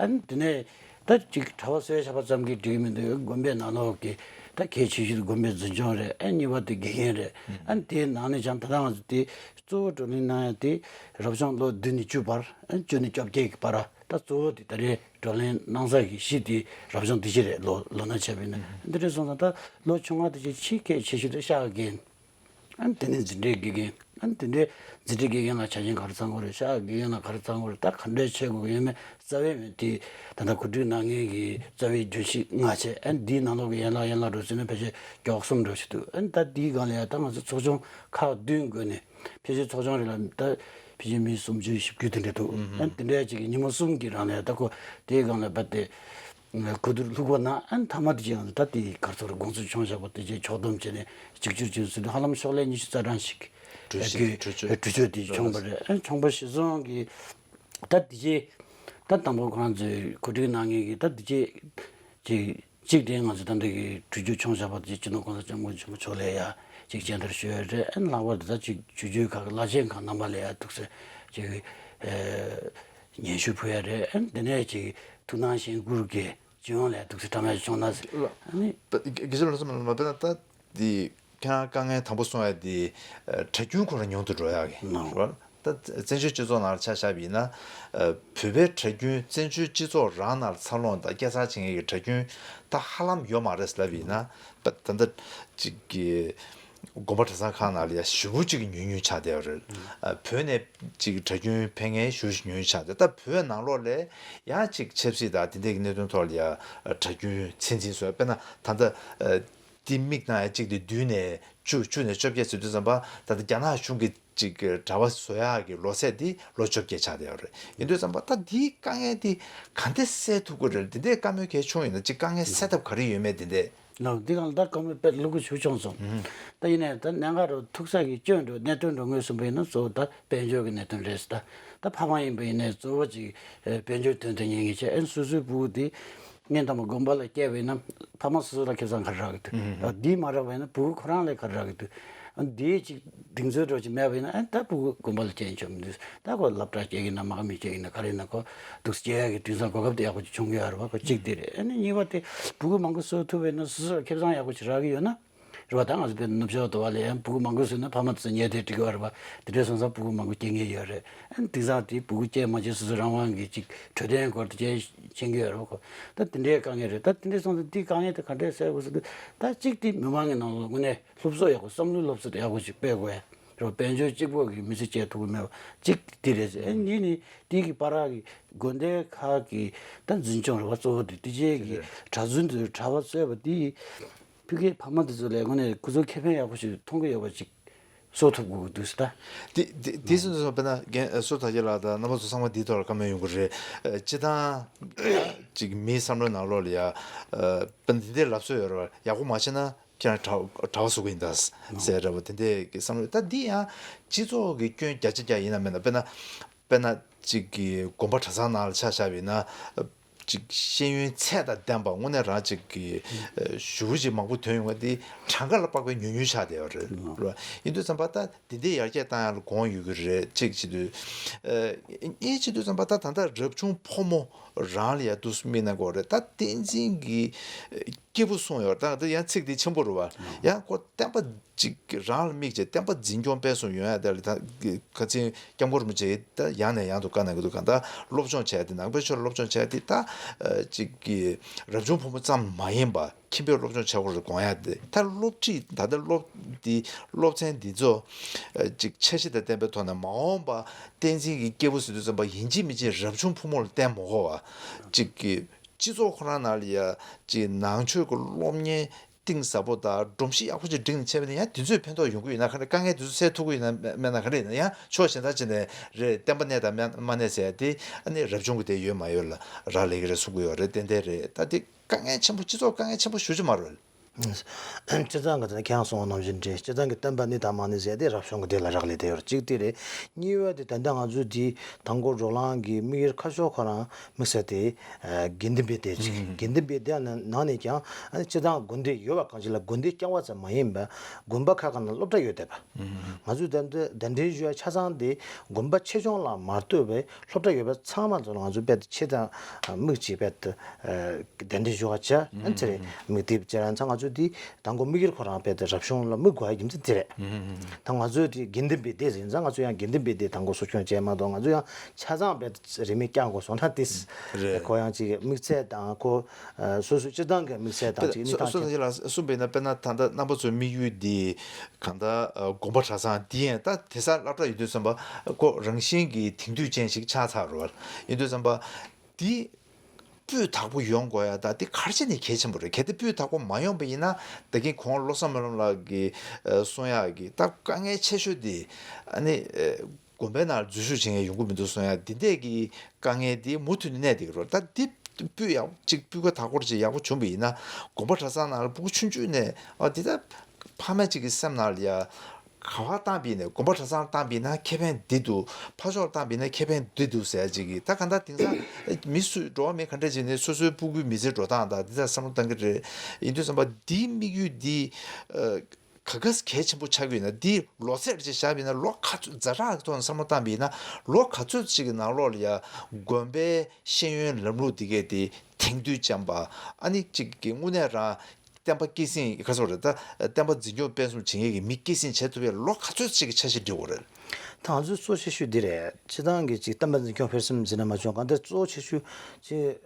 ཨ་ནི་དེ་ནས་ད་ཅིག་གྲྭ་པ་གསོལ་ཞབས་པ་ཙམ་གྱིས་འགྲིག་གི་མི་འདུག་དགོན་པའི་ནང་ལོགས་ཀྱི་ད་གལ་ཆེ་ཤོས་དེ་དགོན་པའི་འཛིན་སྐྱོང་རེད། ཨ་གཉིས་པ་དེ་དགེ་རྒན་རེད། ཨ་དེའི་ནང་ནས་ཀྱང་ད་ལྟ་ང་ཚོ་དེ་གཙོ་བོ་བགྲོ་གླེང་གནང་ཡ་དེ་རབ་བྱུང་ལོ་བདུན་ནས་བཅུ་བར། ཨ་བཅུ་ནས་བཅོ་བརྒྱད་ཀྱི་བར། ད་གཙོ་བོ་དེ་ད་རེས་བགྲོ་གླེང་གནང་ས་གི་གཞི་དེ་རབ་བྱུང་དེ་གཞི་རེད། ལོ་ལོ་ན་ཆད་པ་ཡིན་ན། འདི་འདྲ་སོང་ཙང་ད་ལོ་ཆུང་བ་དེ་ཅིག་ཕྱིའི་གལ་ཆེ་ཤོས་དེ་ཤག་རྒན། ཨ་ནི་དེ་ནས་འཛིན་གྲྭའི་དགེ་རྒན། ཨ་ནི་དེ་འདྲའི་འཛིན་གྲྭའི་དགེ་རྒན་ལ་ཆ་རྐྱེན་ག་རེ་ཚང་དགོས་རེད། ཤག་དགེ་རྒན་ལ་ག་རེ་ཚང་དགོས་རེད། ད་ག་འདྲའི་བྱེད་དགོས་ཀྱི་ཡོད་མེད་རྩ་བའི་མེད་དེ། ད་ལྟ་གོ་སྒྲིག་གནང་མཁན་གྱི་རྩ་བའི་བརྗོད་གཞི་ལྔ་བྱས། ཨ་ནི་འདིའི་ནང་ལོགས་ཀྱི་ཡན་ལག་ཡན་ལག་འགྲོ་ཟིན་ན་ཕལ་ཆེར་མགྱོགས་གསུམ་འགྲོ་བཞིན་འདུག་ཨ་ནི་ད་འདིའི་སྒང་ལ་ཡང་ད་ང་ཚོ་ཚོགས་ཆུང་ཁག་བདུན་བགོས་ནས། ཕལ་ཆེར་ཚོགས་ཆུང་རེ་ལ་ད་ཕལ་ཆེར་མི་སུམ་ཅུ་བཞི་བཅུ་དེ་འདྲ་འདུག་ཨ་ནི་དེ་འདྲའི་ཅིག་ཉིན་མོ་གསུམ་གྱི་རིང་ལ་ཡང་ད་ཁོ་དེའི་སྒང་ལ་བབས་ཏེ། གོ་བསྡུར་ལྷུག་པོ་གནང་། ཨ་ནི་མཐའ་མ་དེ་རྗེས་ང་ཚོ་ད་དེ་ག་རེ་ཟེར་དགོངས་ཚུལ་བྱུང་བཞག་པ་དེ་རྗེས་ཕྱོགས་བསྡོམས་བྱས་ནས་གཅིག་གྱུར་བྱས་ཟིན་དུས་ཧ་ལམ་ཤོག་ལྷེ་ཉི་ཤུ་རྩ་གྲངས་ཤིག་གྲོས་གཞི་གྲོས་ཆོད་གྲོས་ཆོད་དེ་བྱུང་བ་རེད། ཨ་ནི་ཚོགས་པ་གཞིར་བཟུང་གི་ད་དེ་རྗེས་ད་དང་པོ་ཁོ་རང་ཚོས་གོ་སྒྲིག་གནང་མཁན་གྱི་ད་དེ་རྗེས་ཀྱི་གཅིག་དེ་ང་ཚོ་ད་ལྟ་གི་གྲོས་ཆོད་བྱུང་བཞག་པ་དེ་སྤྱི་ནོར་གོང་ས་སྐྱབས་མགོན་ཆེན་པོ་མཆོག་ལ་ཡ་གཅིག་སྤྱན་བསྟར་ཞུ་ཡ་རེད། ཨ་ནི་ལྷག་པར་དུ་ད་གཅིག་ཆོས་བརྒྱུད་ཁག་གི་བླ་ཆེན་ཁག་རྣམ་པ་ལ་ཡ་ཐུགས་སྲས་གཅིག་གི་ཨ་སྙན་ཞུ་ཕུལ་ཡ་རེད། ཨ་ནི་དེ་ནས་གཅིག་ཐུགས་སྣང་གཞེན་བཀུར་གྱིས་སྤྱི་ཡོངས་ལ་ཐུགས་སྲས་བཀྲ་མ་ཡ་བྱུང་ན་ཟེར། ཨ་ནི་དགེ་བཤེས་ལགས་སོ། མ་དཔེར་ན་ད་འདི་ཁྱེད་རང་དཀའ་ངལ་དང་པོ་གསུང་ཡ་འདི་གྲྭ་རྒྱུན་ཁོ་རང་ཉུང་དུ་འགྲོ་ཡ་གི་རེད་བ། ད་བཙན་བྱོལ་སྤྱི་ཚོགས་ནང་ལ་ཆ་བཞག་པ་ཡིན་ན། བོད་པའི་གྲྭ་རྒྱུན་བཙན་བྱོལ་སྤྱི་ཚོགས་རང་ནང་ལ་འཚར་ལོངས་དང་སྐྱེ་འཚར་བྱེད་མཁན་གྱི་གྲྭ་རྒྱུན་ད་ཧ་ལམ་ཡོད་མ་རེད་ཟེར་ལབ་ཡིན་ན། ད་ད་ལྟ་གཅིག་གི་དགོན་པ་གྲྭ་ཚང་ཁག་ནང་ལ་ཡ་ཞེ་པོ་གཅིག་ཉུང་ཉུང་ཆགས་བསྡད་ཡོད་རེད། བོད་ནས་གཅིག་གྲྭ་རྒྱུན་ཕེབས་མཁན་ཞེ་པོ་ཞིག་ཉུང་ཉུང་ཆགས་བསྡད། ད་བོད་ནང་ལོགས་ལ་ཡང་གཅིག་ཆབ་སྲིད་དང་དེ་འདྲའི་གི་གནད་དོན་ཐོག་ལ་ཡ་གྲྭ་རྒྱུན་ཚད་འཛིན་བཟོས། དཔེར་ན་ད་ལྟ་དེ་མིག་ནང་ཡ་གཅིག་དེ་བསྡུས་ནས་བཅུ་བཅུ་ནས་བཅོ་བརྒྱད་ཟེར་དུས་ཙམ་པ་ད་ལྟ་རྒྱ་ནག་གཞུང་གི་ཅིག་གྲྭ་པ་བཟོ་ཡག་གི་ལོ་ཚད་འདི་ལོ་བཅོ་བརྒྱད་ཆགས་བསྡད་ཡོད་རེད། ཡིན་དུས་ཙམ་པ་ད་འདིའི་དཀའ་ངལ་འདི་ག་འདྲ་སེལ་ཐུབ་ཀྱི་རེད། འདི་འདྲའི་བཀའ་མོལ་གལ་ཆུང་ཡོད་ན་ཅིག་དཀའ་ངལ་སེལ་ཐབས་ག་རེ་ཡོད་མེད་འདི་འདྲས། ལགས་འདི་གང་ལ་ད་བཀའ་མོལ་དཔེ་ལུག་གུ་ཞུ་ཆོག་སོང་། ད་ཡིན་ནའི་ད་གནད་འགག་རུ་ཐུག་ས་གི་སྐྱོན་འགྲོ་གནད་དོན་འགྲོ་ངོས་བཟུང་པ་ཡིན་ན་གཙོ་བོ་ད་དཔལ་འབྱོར་གྱི་གནད་དོན་རེད་ཟེར། ད་ད་ཕ་མ་ཡིན་པ་ཡིན་ནའི་གཙོ་བོ་ཅིག་དཔལ་འབྱོར་དོན་དུ་གཉེར་མཁན་བྱས། ཨ་ནི་སོ་སོའི་བུ་དེ་སྔོན་དང་པོ་དགོན་པ་ལ་སྐྱེལ་བ་ཡིན་ན་ཕ་མ་སོ་སོ་ལ་ཁེ་བཟང་ག་རེ་རག་གི་འདུག་འདི་མ་རག་པ་ཡིན་ན་བུ་ཁོ་རང་ལ་ག་རེ་རག་གི་འདུག་འདིའི་ཅིག་གདེང་ཚོད་འདྲ་ཅིག་མེད་པ་ཡིན་ན་ཨ་ད་ཕྲུ་གུ་དགོན་པ་ལ་སྐྱེལ་ཆོག་མི་འདུག་ད་ཁོ་སློབ་གྲྭ་སྐྱེལ་གི་ན་མ་ག་མི་སྐྱེལ་གི་ན་ག་རེ་ཡིན་ན་ཁོ་འདུག་སྐྱེལ་ཡག་གི་དེང་སང་གོ་སྐབས་དེ་ཡག་པོ་ཅིག་བྱུང་གི་ཡོད་རེད་བ། ཁོ་གཅིག་དེ་རེད། ཨ་ནི་གཉིས་པ་དེ་ཕྲུ་གུ་མང་པོ་གསོ་ཐུབ་པ་ཡིན་ན་སོ་སོ་ལ་ཁེ་བཟང་ཡག་པོ་ཅིག་རག་གི་ཡོད་ན་རེད་བ། ད་ང་ཚོ་དཔེར་ན་ནུབ་ཕྱོགས་དུ་བ་ལ་ཡང་ཕྲུ་གུ་མང་པོ་གསོས་ན་ཕ་མ་དེ་ཚོ་ཉལ་ཐའི་འགྲིག་གི་ཡོད་རེད་བ། དེ་འདྲ་སོང་ཙང་ཕྲུ་གུ་མང་པོ་སྐྱེལ་མཁན་ཡོད་རེད། ཨ་ནི་དེང་སང་དེ་ཕྲུ་གུ་སྐྱེལ་མ་སྐྱེལ་སོ་སོ་རང་དབང་གི་ཅིག་འཕྲོད་བསྟེན་སྐོར་དེ་ཅིག་མཁྱེན་གི་ཡོད་རེད་བ། ཁོ་ད་དེ་འདྲའི་དཀའ་ངལ་རེད། ད་དེ་འདྲ་སོང་ཙང་དེའི་དཀའ་ངལ་དེ་ག་འདྲས་སེལ་དགོས་ཟེར་དུས་ད་གཅིག་དེ་མི་མང་གི་ནང་ལོགས་དངོས་གནས་སློབ་གསོ་ཡག་པོ་བསམ་བློའི་སློབ་གསོ་དེ་ཡག་པོ་ཞིག་སྤེལ་དགོས་ཡ་རེད་བ། དཔལ་འབྱོར་གཅིག་པོ་གི་མི་ཚེ་སྐྱེལ་ཐུབ་ཀྱི་མེད་པ་གཅིག་དེ་རེད་ཟེར། ཨ་ནི་གཉིས་ནི་དེ་གི་བར་གི་དགོན་སྡེ་ཁག་གི་ད་འཛིན་སྐྱོང་རེད་བ། གཙོ་བོ་དེ་དེ་རྗེས་ཀྱི་གྲྭ་བཙུན་དེ་གྲྭ་པ་གསོས་པ་དེ་ཕ་གིའི་ཕ་མ་དེ་ཚོ་ལ་དངོས་གནས་ཁོ་ཚོ་ཁེ་ཕན་ཡག་པོ་ཞིག་མཐོང་གི་ཡོད་པ་ཅིག་གསོ་ཐུབ་དགོས་ཀྱི་འདུག་ཟེར་ད། དེ་དེ་དེ་སོང་ཙང་དཔེར་ན་རྒན་ཟུར་དར་རྒྱས་ལགས་དང་རྣམ་པ་ཚོ་ཚང་མ་འདིའི་ཐོག་ལ་བཀའ་མོལ་ཡོང་གི་རེད། ཨ་སྤྱིར་བཏང་ཅིག་མིའི་བསམ་བློའི་ནང་ལོགས་ལ་ཡ། ཨ་དཔེར་ན་འདི་འདྲའི་ལབ་སྲོལ་ཡོད་རེད་བ། ཡག་པོ་མ་བྱས་ན་ཁྱེད་རང་གྲྭ་གྲྭ་པ་བཟོ་གི་ཡིན་ད་ཟེར་རེད་བ། དེ་འདྲའི་གི་བསམ་བློ་ད་འདི་ཡང་སྤྱི་ཚོགས་ཀྱི་སྐྱོན་བརྒྱ་ཆ་བརྒྱ་ཡིན་ན་མིན་ན། དཔེར་ན་དཔེར་ན་ཅིག་གི་དགོན་པ་གྲྭ་ཚང་ནང་ལ་ཆ་བཞག་པ་ཡིན་ན། ཅིག་ཤེས་ཡོན་ཚད་དང་ལྡན་པ་དངོས་གནས་རང་ཅིག་གི་ཨ་ཞེ་པོ་ཅིག་མང་པོ་ཐོན་ཡོང་བ་འདི་གྲངས་ཀ་ལ་དཔག་པའི་ཉུང་ཉུང་ཆགས་བསྡད་ཡོད་རེད། རེད་བ། ཡིན་དུས་ཙམ་པ་ད་འདི་འདྲའི་ཡར་རྒྱས་བཏང་ཡག་ལ་དགོངས་ཡོད་ཀྱི་རེད། གཅིག་བྱེད་དུས། ཨ་གཉིས་བྱེད་དུས་ཙམ་པ་ད་ད་ལྟ་རབ་བྱུང་ཕོ་མོ་རང་ལ་ཡ་འདུག་སེ་དམིགས་ན་དགོས་རེད། ད་བསྟན་འཛིན་གྱི་སྐྱེས་བུ་གསུངས་ཡོད་རེད། ད་ད་ཡང་ཚིག་འདི་ཆེན་པོ་རེད་བ། ཡང་ཁོ་བསྟན་པ་ཅིག་རང་ལ་དམིགས་བྱས་བསྟན་པ་འཛིན་སྐྱོང་སྤེལ་གསུམ་ཡོང་ཡ་དེ་ལ་ད་ཁ་ཚིག་སྐྱབས་མགོན་རིན་པོ་ཆེ་ད་ཡང་ནས་ཡང་དུ་བཀའ་གནང་གི་འདུག་ག་ད་སློབ་སྦྱོང་བྱས་ཏེ་ནང་པའི་ཆོས་ལ་སློབ་སྦྱོང་བྱས་ཏེ་ད་ཅིག་གི་རབ་བྱུང་ཕོ་མོ་ཙམ་མ་ཡིན་པ་ཁྱིམ་པས་སློབ་སྦྱོང་བྱེད་དགོས་རེད་དགོངས་ཡ་དེ། ད་སློབ་ཁྲིད་ད་ལྟ་སློབ་འདི་སློབ་ཚན་འདི་ཚོ་ཅིག་འཆར་གཞི་དང་ལྡན་པའི་ཐོག་ནས་མ་འོངས་པ་བསྟན་འཛིན་གྱི་སྐྱེས་བུ་ཟེར་དུས་ཙམ་པ་ཡིན་གཅིག་མིན་གཅིག་རབ་བྱུང་ཕོ་མོ་ལ་བརྟེན་མ་དགོས་པ་ཅིག་གི་སྤྱི་ཚོགས་ཁོ་རང་ནང་ལ་ཡ་ཅིག་ནང་ཆོས་ཀྱི་སློབ་གཉེར་གཏིང་ཟབ་པོ་དང་སྒྲོམ་གཞི་ཡག་པོ་ཅིག་བསྒྲིགས་ནས་བྱས་པ་ཡིན་ན་ཡང་དེ་ཚོས་ཕན་ཐོགས་ཡོང་གི་ཡོད་ན་ག་རེ། དཀའ་ངལ་དེ་ཚོ་སེལ་ཐུབ་ཀྱི་ཡོད་ན་མེད་མེད་ན་ག་རེ་ཡིན་ན། ཡང་ཕྱོགས་གཞན་དག་ཅིག་ནས་རེད། བསྟན་པ་གནས་དང་མ་མ་གནས་ཟེར་ཡ་དེ་ཨ་ནི་རབ་བྱུང་གི་དེ་ཡོད་མ་ཡོད་ལ་རག་ལས་ཀྱི་རེད་གསུང་གི་ཡོད་རེད། ཏན་ཏན་རེད། ད་དེ་དཀའ་ངལ་ཆེན་པོ་སྤྱི་ཚོགས་དཀའ་ངལ་ཆེན་པོ་ཞེ་པོ་ཅིག་མ་རེད། སྤྱིར་བཏང་གི་དེ་ནི་ཁྱེད་རང་གསུངས་པ་ནང་བཞིན་རེད། སྤྱིར་བཏང་གི་བསྟན་པ་གནས་དང་མ་གནས་ཟེར་དེ་རབ་བྱུང་གི་དེ་ལ་རག་ལས་བསྡད་ཡོད་རེད། གཅིག་དེ་རེད། གཉིས་པ་དེ་ད་ལྟ་ང་ཚོའི་དེའི་དང་པོ་བགྲོ་གླེང་གི་དམིགས་ཡུལ་ཁ་ཕྱོགས་ཁོ་རང་དམིགས་བསལ་དེ་ཨ་དགེ་འདུན་པའི་སྡེ་ཅིག་དགེ་འདུན་པའི་སྡེ་ནང་ནས་ཀྱང་ཨ་ནི་སྤྱིར་བཏང་དགོན་སྡེ་ཡོད་པ་གང་ཅི་ལ་དགོན་སྡེ་རྐྱང་པ་ཙམ་མ་ཡིན་པར་དགོན་པ་ཁག་ཁག་ནང་སློབ་གྲྭ་ཡོད་བསྡད་པ། ང་ཚོས་ད་ལྟ་གདན་འདྲེན་ཞུ་ཡ་ཆ་ཚང་དེ་དགོན་པ་ཆེ་ཆུང་ལ་མ་ལྟོས་པའི་སློབ་གྲྭ་ཡོད་པ་ཚང་མ་ཚོ་ལ་ང་ཚོས་རྦད་དེ་ཆེད་དུ་དམིགས་ཀྱིས་རྦད་དེ་གདན་འདྲེན་ཞུ་བ་བྱས། ཨ་ནི་དེ་རེད། དམིགས་དེབ་བཅས་རང་ཚང་ང་ ཚོས་དེ་དང་པོ་དམིགས་ཡུལ་ཁོ་རང་རྦད་དེ་རབ་བྱུང་ལ་དམིགས་དགོས་ཡ་རྒྱུ་མཚན་དེ་རེད། ད་ང་ཚོས་དེ་དགེ་འདུན་པའི་སྡེ་ཟིན་ཙང་ང་ཚོ་ཡང་དགེ་འདུན་པའི་སྡེ་དང་པོ་གསོ་སྐྱོང་བྱས་མ་གཏོགས་ང་ཚོ་ཡང་ཆ་ཚང་རྦད་དེ་རིས་མེད་བསྐྱང་དགོས་སོང་ན་དེ་རེད། ཁོ་ཡང་ཅིག་དམིགས་ཚད་དང་ཁོ་སོ་སོའི་སྤྱིར་བཏང་གི་དམིགས་ཚད་དང་ཅིག་གནས་སྟངས་སོ་སོ་ཁྱེད་ལ་གསུངས་པས་ན། དཔེར་ན་ད་ལྟ་རྣམ་པ་ཚོའི་དམིགས་ཡུལ་འདི་གང་ལྟར་དགོན་པ་གྲྭ་ཚང་འདི་ཡང་ད་དེང་སང་སློབ་གྲྭ་ཡིན་དུས་ཙམ་པ་ཁོ་རང་བཞིན་གྱི་དེང་དུས་ཅན་ཞིག་ཆགས་ཚར་རེད་བ། ཡིན་དུས་ཙམ་པ་འདི་སྤུས་དག་པོ་ཡོང་དགོས་ཡ་ད་འདི་ག་རེ་བྱས་ནས་གལ་ཆེན་པོ་རེད། གལ་ཏེ་སྤུས་དག་པོ་མ་ཡོང་པ་ཡིན་ན། ད་གིན་གོང་བློ་བཟང་སྨོན་ལམ་ལགས་ཀྱིས་གསུང་ཡག་གི་ད་དཀའ་ངལ་ཆེ་ཤོས་འདི་ཨ་ནི་དགོན་པའི་ནང་འཛུལ་ཞུགས་བྱེད་མཁན་ཡོང་གི་མི་འདུག་གསུང་ཡག་འདི་འདྲས་ཀྱི་དཀའ་ངལ་འདི་མུ་མཐུད་ནས་གནས་བསྡད་ཀྱི་རེད། ད་འདི་སྤུས་ཡག་ཅིག་སྤུས་ཀ་དག་པོ་ཅིག་ཡག་པོ་བྱུང་བ་ཡིན་ན། དགོན་པ་གྲྭ་ཚང་ནང་ལ་ཕྲུ་གུ་ཆུང་ཆུང་ནས་ཨ་འདི་ད་ཕ་མ་ཅིག་གི་སེམས་ནང་ལ་ཡ། ག་བ་བཏང་པ་ཡིན་ནའི། དགོན་པ་གྲྭ་ཚང་བཏང་པ་ཡིན་ན་ཁེ་ཕན་འདི་འདུག་ཕར་ཕྱོགས་བཏང་པ་ཡིན་ན་ཁེ་ཕན་འདི་འདུག་ཟེར་ཡ་ཅིག་གིས་ད་གང་ལྟར་དེང་སང་མི་སུ་འགྲོ་བ་མི་ག་འདྲ་ཅིག་ནས་སོ་སོའི་སྤུ་གུའི་མི་ཚེ་འགྲོ་སྟངས་དང་འདི་དག་བསམ་བློ་བཏང་གི་རེད། ཡིན་དུས་ཙམ་པ་འདིའི་དམིགས་ཡུལ་འདི་ག་ག་གལ་ཆེན་པོ་ཆགས་ཀྱི་ཡོད་ན། འདི་ལོ་ཚད་ཅིག་བཞག་པ་ཡིན་ན་ལོ་ག་ཚོད་ཛ་དྲག་གི་ཐོག་ནས་བསམ་བློ་བཏང་པ་ཡིན་ན་ལོ་ག་ཚོད་ཅིག་གི་ནང་ལོགས་ལ་ཡ་དགོན་པའི་ཤེས་ཡོན་ལམ་ལུགས་འདི་གས་དེ་དེང་དུས་ཅན་པ་ཨ་ནི་ཅིག་གི་དངོས་གནས་རང་བསྟན་པ་སྐྱེད་སྲིང་ག་ཚོད་རེད། ད་བསྟན་པ་འཛིན་སྐྱོང་སྤེལ་གསུམ་བྱེད་མཁན་གྱི་མི་སྐྱེད་སྲིང་བྱེད་ཐུབ་པའི་ལོ་ག་ཚོད་ཅིག་གི་འཆར་གཞི་འདྲི་དགོས་རེད། ད་ང་ཚོའི་གཙོ་ཆེ་ཤོས་འདི་རེད། སྤྱིར་བཏང་གི་ཅིག་བསྟན་པ་འཛིན་སྐྱོང་སྤེལ་གསུམ་ཟེར་ན་མ་བྱུང་གང་ལྟར་གཙོ་ཆེ་ཤོས་ཅིག་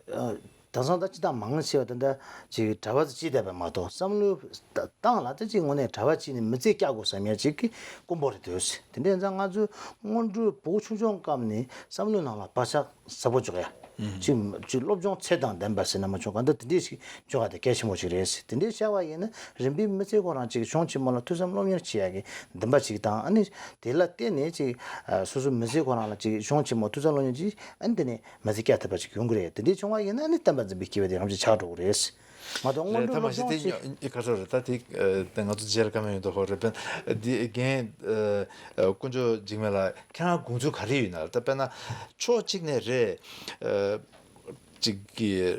དེང་སང་ད་སྤྱིར་བཏང་མང་ཆེ་བ་ད་ལྟ་ཅིག་གྲྭ་པ་ཚོ་ཅིག་བསྡད་པ་མ་གཏོགས་བསམ་བློ་བཏང་ལ་ད་ཅིག་དངོས་གནས་གྲྭ་པ་ཅིག་ནས་མི་ཚེ་བསྐྱལ་དགོས་བསམ་ཡ་ཅིག་གི་དཀོན་པོ་རེད་འདུག་དེ་འདྲ་ཡིན་ཙང་ང་ཚོའི་སྔོན་འགྲོའི་བུ་ཆུང་ཆུང་སྐབས་ནས་བསམ་བློའི་ནང་ལ་བག་ཆགས་ཟབ་པོ་འཇོག་ཡ། ཅིག་ཅིག་སློབ་སྦྱོང་ཚད་དང་ལྡན་པ་ཟེར་ན་མ་བྱུང་གང་ལྟར་དེ་འདྲས་ཤིག་འཇོག་ཡ་དེ་གལ་ཆེན་པོ་ཞིག་རེད། དེ་འདྲས་བྱ་བ་ཡིན་ན་རིམ་པས་མི་ཚེ་ཁོ་རང་ཅིག་གཞུང་ཆེན་མོ་ལ་ཐོས་བསམ་སློབ་གཉེར་བྱེད་ཡ་གི་འདུན་པ་ཅིག་དང་། ཨ་ནི་དེ་ལ་བརྟེན་ནས་ཅིག་སོ་སོའི་མི་ཚེ་ཁོ་རང་ལ་ཅིག་གཞུང་ཆེན་མོ་ཐོས་བསམ་སློབ་གཉེར་ཅིག་ཨ་ནི་དེ་ནས་མི་ཚེ་བསྐྱལ་ཐུབ་པ་ཅིག་ཡོང་གི་རེད། དེ་འདྲས་བྱུང་བ་ཡིན་ན་ཨ་ནི་བསྟན་པ་འཛིན་པའི་སྐྱེས་པ་དེ་རང་ཅིག་ཆགས་འགྲོ་གི་རེད། མ་གཏོགས་སྔོན་འགྲོ་ལ་སློབ་སྦྱོང་བྱེད། ཁ་སོ་རེད། ད་དེ་ང་ཚོ་རྗེས་ལ་བཀའ་མོལ་ཡོང་དུས་ཧོ་རེད། དཔེར་ན་འདི་རྒན་དཀོན་མཆོག་འཇིགས་མེད་ལགས་ཁྱེད་རང་དགོངས་ཚུལ་ག་རེ་ཡོད་ན། ད་དཔེར་ན་ཕྱོགས་གཅིག་ནས་རེད། ཅིག་གི་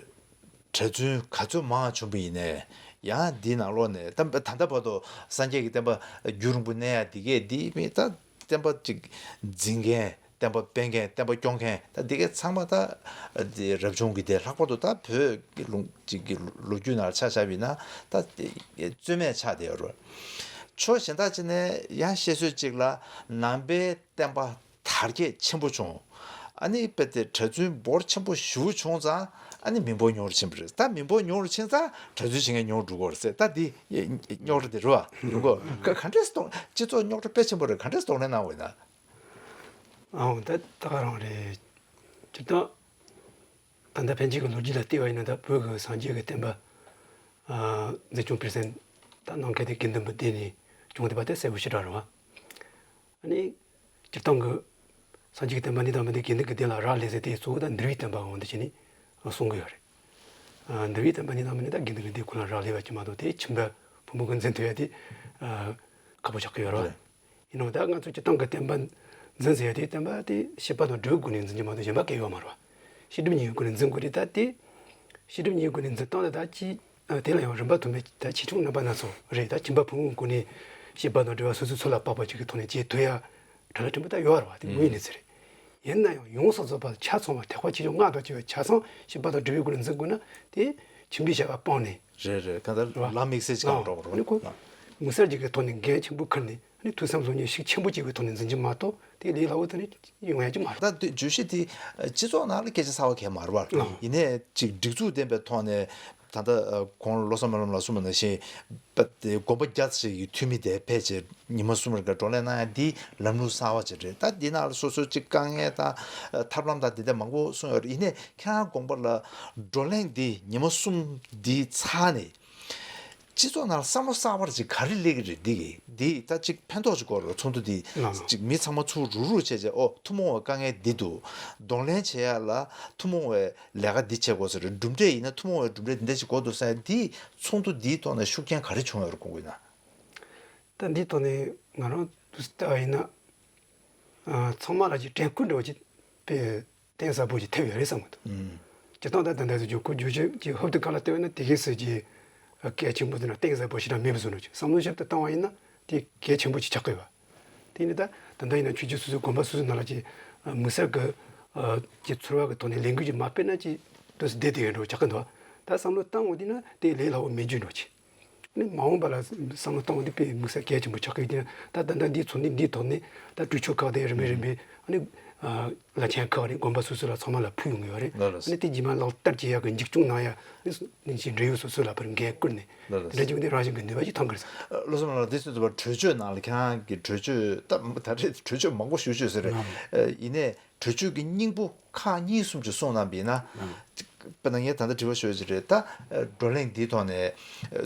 གྲྭ་བཙུན་ག་ཚོད་མང་བྱུང་བ་ཡིན་ནའི་ཡང་འདི་ནང་ལོགས་ནས་ད་ད་ལྟ་བར་དུ་སངས་རྒྱས་ཀྱི་བསྟན་པ་རྒྱུན་རིང་པོ་གནས་ཡ་འདི་གས་འདི་མི་ད་བསྟན་པ་ཅིག་འཛིན་མཁན། བསྟན་པ་སྤེལ་མཁན། བསྟན་པ་སྐྱོང་མཁན། ད་འདི་གའི་ཚང་མ་ད་འདི་རབ་བྱུང་གི་དེ་ལྷག་པར་དུ་ད་བོད་ཀྱི་ལུང་ཅིག་གི་ལོ་རྒྱུས་ནང་ཆ་བཞག་པ་ཡིན་ན་ད་རྩོད་མེད་ཆགས་བསྡད་ཡོད་རེད། ཕྱོགས་གཞན་དག་ཅིག་ནས་ཡང་བཤད་སྲོལ་ཅིག་ལ་ནང་པའི་བསྟན་པ་དར་རྒྱས་ཆེན་པོ་བྱུང་། ཨ་ནི་དཔེ་དེ་གྲྭ་བཙུན་འབོར་ཆེན་པོ་ཞེ་པོ་བྱུང་ཙང་ཨ་ནི་མི་འབོར་ཉུང་རུ་ཕྱིན་པ་རེད། ད་མི་འབོར་ཉུང་རུ་ཕྱིན་ཙང་གྲྭ་བཙུན་བྱེད་མཁན་ཉུང་རུ་འགྲོ་གི་རེད་ཟེར། ད་འདི་རྙོག་དྲ་དེ་རེད་བ། ཡོང་གོ་ག་ག་འདྲས་གཏོང་། སྤྱི་ཚོགས་རྙོག་དྲ་དཔེ་ཆེན་པོ་རེད། ག་འདྲས་གཏོང་ལེན་གནང་བ་ཡིན་ན། ཨང་། ད་ད་ག་རང་རེད། སྤྱིར་བཏང་ད་ལྟ་ཕན་ཆད་ཀྱི་ལོ་རྒྱུས་ལ་བལྟས་པ་ཡིན་ན་ད་བོད་ཀྱི་སངས་རྒྱས་ཀྱི་བསྟན་པ་འཛིན་སྐྱོང་སྤེལ་གསུམ་ད་གནང་མཁན་དེ་དགེ་འདུན་པའི་སྡེ་ནས་བྱུང་བསྡད་པ་དེ་གསལ་པོ་ཞེ་དྲག་རེད་བ། ཨ་ནི་སྤྱིར་བཏང་གི་སངས་རྒྱས་ཀྱི་བསྟན་པ་འདི་དང་མི་འདི་དགེ་འདུན་གྱི་སྡེ་ལ་རག་ལས་ཟེར་དེ་གཙོ་བོ་ད་འདུལ་བའི་བསྟན་པ་འོང་དུ་བྱས་ནས་གསུང་གི་ཡོད་རེད། འདུལ་བའི་བསྟན་པ་འདི་དང་མི་འདི་ད་དགེ་འདུན་གྱི་སྡེ་ཀུན་ལ་རག་ལས་པ་ཅིག་མ་གཏོགས་དེ་ཁྱིམ་པ་ཕུང་པོ་གི་འཛིན་ཐུབ་ཡ་དེ་ཁག་པོ་ཆགས་ཀྱི་ཡོད་རེད་བ། རེད། ཡིན་ནའང་ད་ང་ཚོ་སྤྱིར་བཏང་གི་བསྟན་པ་འཛིན་ཟེར་ཡ་དེ་བསྟན་པ་དེ་བྱེད་པ་དང་སྒྲུབ་པའི་སྒོ་ནས་འཛིན་གྱི་མ་གཏོགས་གཞན་པ་གང་ཡང་ཡོད་མ་རེད་བ། བྱེད་སྒྲུབ་གཉིས་ཀྱི་སྒོ་ནས་འཛིན་དགོས་རེད། ད་དེ་བྱེད་སྒྲུབ་གཉིས་ཀྱི་སྒོ་ནས་འཛིན་སྟངས་ལ་ད་ཅི་དེ་ལ་ཡང་རིམ་པ་མཐུན་པའི་ད་ཆེ་ཆུང་རྣམ་པ་སྣ་ཚོགས་རེད། ད་ཁྱིམ་པ་ཕུང་པོའི་སྒོ་ནས་བྱེད་པ་དང་སྒྲུབ་པ་སོ་སོའི་ཚོད་ལ་དཔག་པ་ཅིག་གི་ཐོག་ནས་བྱེད་ཐུབ་ཡ་གྲ་ལ་ཕྲན་བུ་ད་ཡོད་རེད་བ། དེ་དངོས་ཡོད་གནས་ཚུལ་རེད། ཡིན་ན་ཡང་ཡོངས་སུ་རྫོགས་པ་ཆ་ཚང་བ་ཐེག་པ་ཆེ་ཆུང་སྔགས་དང་བཅས་པ་ཆ་ཚང་བྱེད་པ་དང་སྒྲུབ་པའི་སྒོ་ནས་འཛིན་དགོས་ན་དེ་ཁྱིམ་པའི་བྱ་བ་སྤངས་ནས། རེད་རེད། གང་ལྟར་རེད་བ། ལམ་དམིགས་བསལ་ཅིག་ཨང་། འགྲོ་དགོས་རེད། ཨ་ནི་ཁོ་མུ་གསར་གྱི་གི་ཐོག་ནས་འགན་ཆེན་པོ་ཁུར་ནས་ཨ་ནི་ཐོས་བསམ་སློབ་གཉེར་ཤུགས་ཆེན་པོ་གཅིག་གི་ཐོག་ནས་འཛིན་གྱི་མ་གཏོགས་དེ་ལས་སླ་བོའི་ཐོག་ནས་ཡོང་ཡ་གཅིག་མ་རེད། ད་དེ་བརྗོད་གཞི་དེ་སྤྱི་ཚོགས་ནང་ལ་སྐད་ཆ་གསར་བ་གང་ཡང་མ་རེད་བ། ཨང་། ཡིན་ནའི་ཅིག་སྒྲིག་འཛུགས་ལྡན་པའི་ཐོག་ནས་ད་ལྟ་གོང་བློ་བཟང་སྨོན་ལམ་ལགས་གསུངས་པ་ནང་བཞིན་པ་དེ་དགོན་པ་བརྒྱ་ཙམ་ཞིག་གི་འཐུས་མི་དེ་ཕལ་ཆེར་ཉི་མ་གསུམ་རིང་ག་བགྲོ་གླེང་གནང་ཡ་འདི་ལམ་ལུགས་གསར་བ་ཅིག་རེད། ད་འདི་ནང་ལ་སོ་སོའི་ཅིག་དཀའ་ངལ་དང་ཐབས་ལམ་དང་དེ་འདྲ་མང་པོ་གསུངས་ཡོད་རེད། ཡིན་ནའི་ཁྱེད་རང་དགོངས་པ་ལ་བགྲོ་གླེང་འདི་ཉི་མ་གསུམ་འདི་ཚར་ནས། སྤྱི་ཚོགས་ནང་ལ་བསམ་བློ་གསར་བ་ཅིག་ག་རེ་སླེབས་ཀྱི་རེད། འདི་གི་འདི་ད་ཅིག་ཕན་ཐོགས་ཅིག་དགོས་རེད། ཚོགས་འདུ་འདི་ལགས་ལགས། ཅིག་མི་ཚང་མ་ཚུར་རུག་རུག་བྱས་བྱས། ཨོ་ཐུན་མོང་བའི་དཀའ་ངལ་འདི་འདུག་གདོང་ལེན་བྱེད་ཡ་ལ་ཐུན་མོང་བའི་ལས་ཀ་འདི་བྱེད་དགོས་ས་རེད། གྲུབ་འབྲས་ཡིན་ན་ཐུན་མོང་བའི་གྲུབ་འབྲས་འདི་འདྲ་ཞིག་དགོས་འདུག་ཟེར་ཡ་འདི་ཚོགས་འདུ་འདིའི་ཐོག་ནས་ཤུགས་རྐྱེན་ག་རེ་བྱུང་ཡོད་རེད་དགོངས་ཀྱི་ཡིན་ན། ད་འདིའི་ཐོག་ནས་ང་རང་དུ་ལྟ་བ་ཡིན་ན། ཨ། ཚང་མ་ལ་ཅིག་དྲན་སྐུལ་འདྲ་བོ་ཅིག་དཔེ་གཏིང་ཟབ་པོ་ཅིག་ཐེབས་ཡོད་རེད་བསམ་གི་འདུག་ཨུམ། སྤྱིར་བཏང་ད་ད་ལྟ་ཟེར་རྒྱུ་ཁོ་རྒྱུ་ཆ་ཅིག་ཧོབ་ཏེ་ག་ལ་ལྟ་བས་ན་དེ་གའི་ཟེར་གྱི་གལ་ཆེན་པོ་དེ་ན་གཏིང་ཟབ་པོ་ཞེ་དྲག་མེད་པ་བཟོ་འདྲ་ཅིག་བསམ་བློ་ཞིབ་ཏུ་བཏང་བ་ཡིན་ན་དེ་གལ་ཆེན་པོ་ཅིག་ཆགས་ཀྱི་ཡོད་པ། དེ་ནི་ད་ད་ལྟ་ཡིན་ན་ཆོས་བརྒྱུད་སོ་སོའི་དགོན་པ་སོ་སོའི་ནང་ལ་ཅིག་མི་སེར་གི་ཅིག་ཚོར་བ་གི་ཐོག་ནས་ལས་འགུལ་ཅིག་མ་སྤེལ་ན་ཅིག་ཏོག་ཙམ་བསྡད་བསྡད་ཡོད་འདྲ་ཆགས་ཀྱི་འདུག་ད་བསམ་བློ་བཏང་འོང་དུས་ན་དེ་ལས་སླ་བོ་མེད་རྒྱུ་འདྲ་ཅིག་ནི་མ་འོངས་པ་ལ་བསམ་བློ་གཏོང་བ་འདི་དཔེ་དམིགས་བསལ་གལ་ཆེན་པོ་ཆགས་ཀྱི་ཡོད། ད་ད་ལྟ་འདིའི་ཚོགས་འདུ་འདིའི་ཐོག་ནས་ད་གྲོས་ཆོད་ཁག་དེ་རིམ་པས་རིམ་པས་ཨ་ནི་བླ་ཆེན་ཁག་རེད། དགོན་པ་སོ་སོ་ལ་ཚང་མ་ལ་ཕུལ་ཡོང་གི་ཡོད་རེད། ལགས་ལགས། ཨ་ནི་དེ་རྗེས་མ་ལག་བསྟར་བྱེད་ཡག་གི་འཛུགས་སྐྱོང་གནང་ཡག་ནི་ནི་ཅིག་འབྲེལ་ཡོད་སོ་སོ་ལ་ཕར་འགན་བསྐུར་ནས། ལགས་ལགས། དེ་འདྲ་བྱུང་དེ་རང་བཞིན་གྱི་ནུས་པ་ཞིག་ཐོན་གི་རེད་ཟེར། བློ་བཟང་ལགས་འདི་ཚོ་དུ་བ་གྲོས་ཆོད་ནང་ལ་ཁྱེད་རང་གི་གྲོས་ཆོད་ད་ད་རེས་གྲོས་ཆོད་མང་པོ་ཞུ་ཞུ་ཟེར་རེད། ཡིན་ནའི་གྲོས་ཆོད་ཀྱི་སྙིང་པོ་ཁག་གཉིས་གསུམ་ཅིག་གསུངས་གནང་པ་ཡིན་ན། དཔེར་ན་ངས་ད་ལྟ་དྲི་བ་ཞུ་ཡ་ཅིག་རེད། ད་བགྲོ་གླེང་འདིའི་ཐོག་ནས་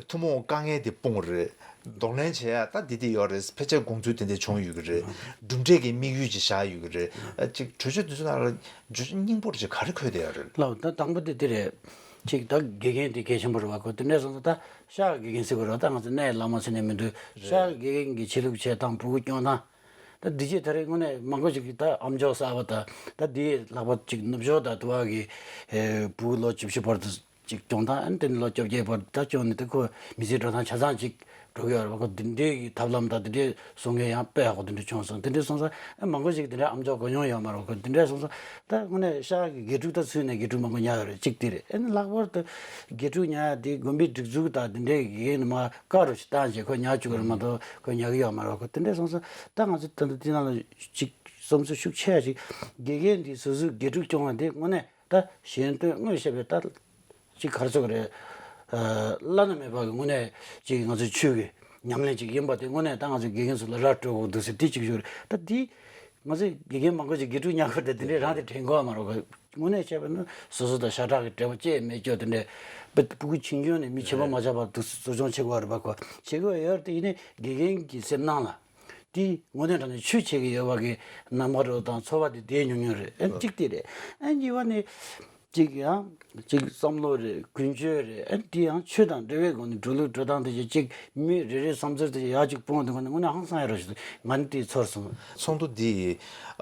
ཐུན་མོང་དཀའ་ངལ་འདི་སྤུངས་རེད། གདོང་ལེན་བྱེད་ཡ་ད་འདི་འདི་ཡོད་རེད། ཕལ་ཆེར་དགོངས་ཚུལ་དེ་འདྲ་བྱུང་ཡོད་ཀྱི་རེད། གྲུབ་འབྲས་ཀྱི་དམིགས་ཡུལ་ཅིག་བཞག་ཡོད་ཀྱི་རེད། ཅིག་གྲོས་ཆོད་འདི་ཚོ་ནང་ལ་བརྗོད་བྱ་སྙིང་པོ་ཅིག་ག་རེ་འཁོད་བསྡད་ཡོད་རེད། ལགས། ད་དང་པོ་དེ་འདི་རེད། ཅིག་ད་དགེ་རྒན་དེ་གལ་ཆེན་པོ་རེད་བ། ཁོ་དེ་འདྲ་སོང་ཙང་ད་ཤག་དགེ་རྒན་ཟེར་དགོས་རེད་བ། ད་ང་ཚོ་གནས་བླ་མ་ཟེར་ནས་མི་འདུག། ཤག་དགེ་རྒན་གྱི་ཆོས་ལུགས་བྱེད་སྟངས་ཕྲུ་གུ་སྐྱོང་སྟངས། ད་འདི་རྗེས་ད་རེས་དངོས་གནས་མང་པོ་ཞིག་གིས་ད་ཨམ་ཅོག་གསར་པ་དང་ད་འདིའི་ལྷག་པར་ཅིག་ནུབ་ཕྱོགས་དང་དུ་བ་གི་ཨེ་བུ་ལོ་བཅུ་བཞི་བར་དུ་ཅིག་སྐྱོང་སྟངས། ཨ་ནི་དེ་ནས་ལོ་བཅོ་བརྒྱད་བར་དུ་ད་སྐྱོང་ནས་ད་ཁོ་མི་ཚེའི་འགྲོ་སྟངས་ཆ་ཚང་ཅིག་འགྲོ་གི་ཡོད་རེད་བ། ཁོ་འདི་འདྲའི་གི་ཐབས་ལམ་དང་འདི་འདྲའི་གསུང་མཁན་ཡང་དཔེ་ཡག་པོ་འདི་འདྲ་བྱུང་སོང་། དེ་འདྲ་སོང་ཙང་ཨ་མང་པོ་ཞིག་འདི་འདྲའི་ཨམ་ཅོག་གོ་མྱོང་ཡོད་མ་རེད་བ། ཁོ་འདི་འདྲ་སོང་ཙང་ད་དངོས་གནས་ཤག་གི་དགེ་ཕྲུག་ད་ཚུད་ནས་དགེ་ཕྲུག་མང་པོ་ཉར་ཡོད་རེད། གཅིག་དེ་རེད། ཨ་ནི་ལྷག་པར་དུ་དགེ་ཕྲུག་ཉར་ཡ་དེ་དགོན་པའི་སྒྲིག་འཛུགས་དང་འདི་འདྲའི་གི་ནི་མ་བཀའ་རུ་ཞིག་བཏང་བྱས་ཁོ་ཉར་བཅུག་གི་རེད་མ་གཏོགས་ཁོ་ཉར་གི་ཡོད་མ་རེད་བ། ཁོ་དེ་འདྲ་སོང་ཙང་ད་ང་ཚོ་ད་ལྟ་དེ་ནང་ལ་ཅིག་བསམ་ཚུལ་ཤུགས་ཆེ་བ་ཞིག་དགེ་རྒན་འདི་སོ་སོའི་དགེ་ཕྲུག་སྐྱོང་བ་འདི་དངོས་གནས་ད་གཞན་དོན་དངོས་བཤད་པའི་ད་ཅིག་ག་རེ་ཟེར་དགོས་རེད། ཨ་བླ་ན་མེད་པ་གི་དངོས་གནས་ཅིག་ང་ཚོའི་ཆོས་ཀྱི་ཉམས་ལེན་ཅིག་ཡིན་པ་དེ་དངོས་གནས་ད་ང་ཚོའི་དགེ་རྒན་ཚོ་ལ་ར་སྤྲོད་དགོས་འདུག་ཟེར་དེ་ཅིག་ཞུ་རེད། ད་དེ་ང་ཚོའི་དགེ་རྒན་མང་པོ་ཅིག་དགེ་ཕྲུག་ཉར་དགོས་དེ་དེ་འདྲའི་རང་དེ་དྲན་གོ་བ་མ་རེད་གོ། དངོས་གནས་བཤད་པ་ན་སོ་སོ་དང་ཤ་ཁྲག་གི་འབྲེལ་བ་ཅི་ཡང་མེད་ཀྱོག་དེ་འདྲའི་དཔེ་ཕྲུ་གུ་ཆུང་ཆུང་ནས་མི་བྱེད་པ་མ་ཆགས་པར་འདུག་གསོ་སྐྱོང་བྱེད་དགོས་རེད་པ། གོ་བྱེད་དགོས་ཡོད་རེད། དེ་ཡིན་ནའི་དགེ་རྒན་གྱི་སེམས་ནང་ལ། དེ་དངོས་གནས་དྲང་གནས་ཆོས་བྱེད་ཀྱི་ཡོད་པ་གི་རྣམ་པ་རོ་དང་ཚོར་བ་དེ་དེ་ཉུང་ཉུང་རེད། ཨ་གཅིག་དེ་རེད། ཨ་གཉིས་པ་ནི་གཅིག་ཡང་གཅིག་བསམ་བློ་རེད། ཀུན་སྤྱོད་རེད། ཨ་དེ་ཡང་ཆོས་དང་འབྲེལ་བའི་སྒོ་ནས་འགྲོ་ལུགས་འགྲོ་སྟངས་དེ་ཅིག་གཅིག་མི་རེ་རེའི་བསམ་ཚུལ་དེ་ཡག་ཅིག་སྤུངས་འདུག་ག་ནས་དངོས་གནས་ཧང་སང་ཡ་རོ་ཞིག་འདུག། ང་ནི་དེ་ཚོར་སོང་། ཚོགས་འདུ་འདི་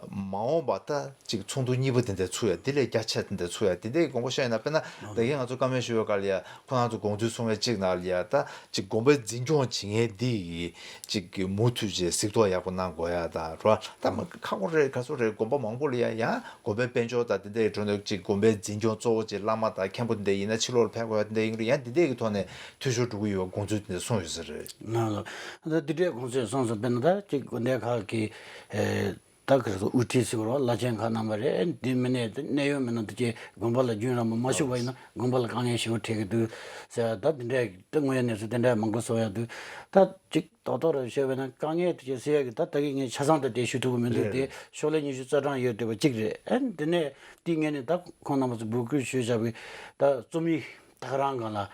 མ་འོངས་པ་ད་ཅིག་ཚོགས་འདུ་གཉིས་པ་དེ་འདྲ་ཚུགས་ཡ་དེ་ལས་རྒྱ་ཆེ་དེ་འདྲ་ཚུགས་ཡ་དེ་འདྲའི་དགོངས་པ་བཞེས་ན། དཔེར་ན་ད་གིན་ང་ཚོ་བཀའ་མོལ་ཞུ་བའི་སྐབས་ལ་ཡ་ཁོ་རང་ཚོ་དགོངས་ཚུལ་གསུང་བའི་གཅིག་ནང་ལ་ཡ་ད་ཅིག་དགོན་པའི་འཛིན་སྐྱོང་བྱེད་མཁན་འདི་ཡི་ཅིག་གི་མུ་མཐུད་ཅིག་གཟིགས་རྟོག་ཡག་པོ་གནང་དགོས་ཡ་ད་རོ། ད་མ་ཁག་པོ་རེད། ག་ཚོད་རེད། དགོན་པ་མང་པོ་ལ་ཡ་ཡང་དགོན་པའི་དཔལ་འབྱོར་དང་དེ་འདྲའི་གྲོས་ནོར་ཅིག་དགོན་པའི་འཛིན་སྐྱོང་གཙོ་བོ་ཅིག་བླ་མ་དང་མཁན་པོ་དེ་འདྲ་ཡིན་ན་ཕྱི་ལོགས་ལ་ཕེབས་དགོས་ཡ་དེ་འདྲ་ཡིན་རུང་ཡང་དེ་འདྲའི་གི་ཐོག་ནས་འཐུས་ཤོར་འགྲོ་གི་ཡོད་པ་དགོངས་ཚུལ་དེ་འདྲ་གསུངས་ཡོད་ས་རེད། ང་ལ་ད་དེ་འདྲའི་དགོངས་ཚུལ་གསུངས་སོང་། དཔེར་ན་ད་ཅིག་དགོན་སྡེ་ཁག་གི་ཨེ། ད་ག་རེ་ཟེར། དབུ་ཁྲིད་ཟེར་བ་བླ་ཆེན་ཁག་རྣམ་པ་རེད། འདི་མིན་ནས་གནད་ཡོད་མི་སྣ་དེ་ཅིག་དགོན་པ་ལ་རྒྱུན་རིང་པོ་མ་བཞུགས་པ་ཡིན་ན་དགོན་པ་ལ་དཀའ་ངལ་ཞེ་པོ་འཕྲད་ཀྱི་འདུག་ཟེར། ད་དེ་འདྲའི་ད་དངོས་ཡོད་གནས་ཚུལ་དེ་འདྲ་མང་པོ་གསུང་ཡ་འདུག། ད་ཅིག་རྡོག་རྡོག་རེ་བཤད་པ་ན་དཀའ་ངལ་དེ་ཅིག་སེལ་ཡ་གི་ད་ད་གིན་ངས་ཆ་ཚང་དེ་དེ་ཞུ་ཐུབ་ཀྱི་མི་འདུག། རེད། དེ་ཤོག་ལྷེ་ཉི་ཤུ་རྩ་གྲངས་ཡོད་བསྡད་པ་གཅིག་རེད། ཨ་ནི་དེ་ནས་དེ་ངས་ནི་ད་ཁོང་རྣམ་པ་ཚོ་འབོད་སྐུལ་ཞུས་བཞག་པའི་ད་རྩོམ་ཡིག་ད་ག་རང་སྒང་ལ་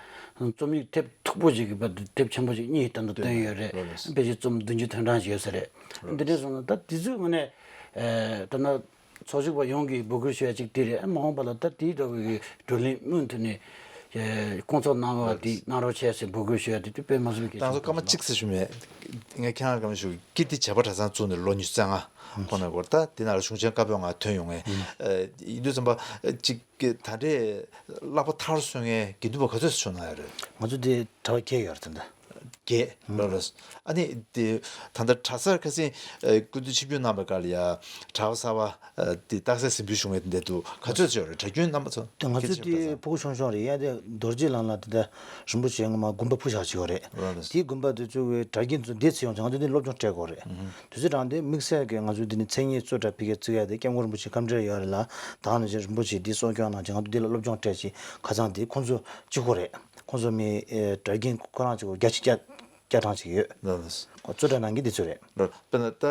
རྩོམ་ཡིག་དེབ་མཐུག་པོ་ཞིག་གི་བར་དུ་དེབ་ཆེན་པོ་ཞིག་གཉིས་ད་དུང་བཏོན་ཡོད་རེད། ལགས་ལགས། དཔེ་ཆ་རྩོམ་བདུན་ཅུ་དོན་གྲངས་ཞིག་ཡོད་ས་རེད། ལགས་འདི་འདྲ་ལགས། སོང་ན་ད་དེ་ཚོའི་ངོས་ནས་ཨེ་ད་ན་ཚོགས་ཞུགས་པ་ཡོངས་ཀྱིས་འབོད་སྐུལ་ཞུ་ཡ་གཅིག་དེ་རེད། མ་འོངས་པ་ལ་ད་དེའི་འདྲ་བའི་བགྲོ་གླེང་མུ་མཐུད་ནས་ཨེ་སྐོང་ཚོགས་གནང་བ་དེ་གནང་རོགས་བྱས་ཟེར་འབོད་སྐུལ་ཞུ་ཡ་དེ་དེ་དཔེ་མ་སྲིད་པའི་གལ་ཆེན་པོ་ད་ང་ཚོ་སྐར་མ་གཅིག་ཙམ་ཞུ་མེད། ངས་ཁྱེད་རང་སྐར་མ་ཞུ། ཀིརྟི་བྱེས་པ་གྲྭ་ཚང་བཙུགས་ནས་ལོ་ཉི་ཤུ་རྩ་ལྔ་ཁོ་ན་སྐོར། ད་དེ་ནང་ལ་གཞུང་ཆེན་བཀའ་པོད་ལྔ་ཐོན་ཡོང་ངས། ཨེ་ཡིན་དུས་ཙམ་པ་ཨེ་གཅིག་གི་ད་ལྟའི་བསླབ་པ་མཐར་སོན་མཁན་དགེ་འདུན་པ་ག་ཚོད་ཙམ་བྱུང་གནང་ཡོད་རེད། ང་ཚོ་དེ་གྲྭ་པ་བརྒྱད་ཡོད་རེད་ད། བརྒྱད། ལགས་ལགས། ཨ་ནི་དེ་ད་ལྟ་གྲྭ་སར་ཁ་སང་ཨ་སྐུ་མདུན་ཆིབས་བསྒྱུར་གནང་བའི་སྐབས་ལ་ཡ་གྲྭ་པ་གསར་པ་ཨ་དེ་རྟགས་གསལ་གཟིགས་འབུལ་ཞུ་མཁན་དེ་འདྲ་འདུག། ག་ཚོད་ཙམ་ཡོད་རེད། གྲྭ་རྒྱུན་རྣམ་པ་ཚོ་དེ་ང་ཚོ་དེ་ཕྲུ་གུ་ཆུང་ཆུང་རེད་ཡ། དེ་རྡོ་རྗེ་གླིང་ལ་དེ་འདྲ་རིན་པོ་ཆེ་སྔོན་མ་དགོན་པ་ཕུ་བཞག་བྱས་ཡོད་རེད། ལགས་ལགས། དེའི་དགོན་པ་དེ་ཚོ་གི་གྲྭ་རྒན་ཚོ་འདི་ཚེ་ཡོང་ཙང་ང་ཚོ་འདི་སློབ་སྦྱོང་སྤྲད་དགོས་རེད། དུས་ཚོད་རང་དེ་དམིགས་བསལ་གྱི་ང་ཚོ་འདི་ནི་མཚན་ཉིད་གཙོ་གྲས་ཕ་གིར་བརྩི་ཡ་དེ་སྐྱབས་མགོན་རིན་པོ་ཆེ་ཁམས་བྲལ་ཡོད་རེད་ལ། ད་ནི་རིན་པོ་ཆེ་འདི་གསོ་སྐྱོང་གནང་བྱས་ང་ཚོ་འདི་ལ་སློབ་སྦྱོང་སྤྲད་བྱས་ཁ་སང་དེ་ཁོང་ཚོ་གཅིག་པོ་རེད། ཁོང་ཚོ་མི་ཨེ་གྲྭ་རྒན་ཁོ་རང་གཅིག་པོ་བརྒྱ་ཆ་བརྒྱ་བརྒྱ་གྲངས་ཅིག་ཡོད། ལགས་ལགས། ཁོ་གཙོ་གྲས་གནང་གི་འདི་ཚོ་རེད། ལགས། དཔེར་ན་ད་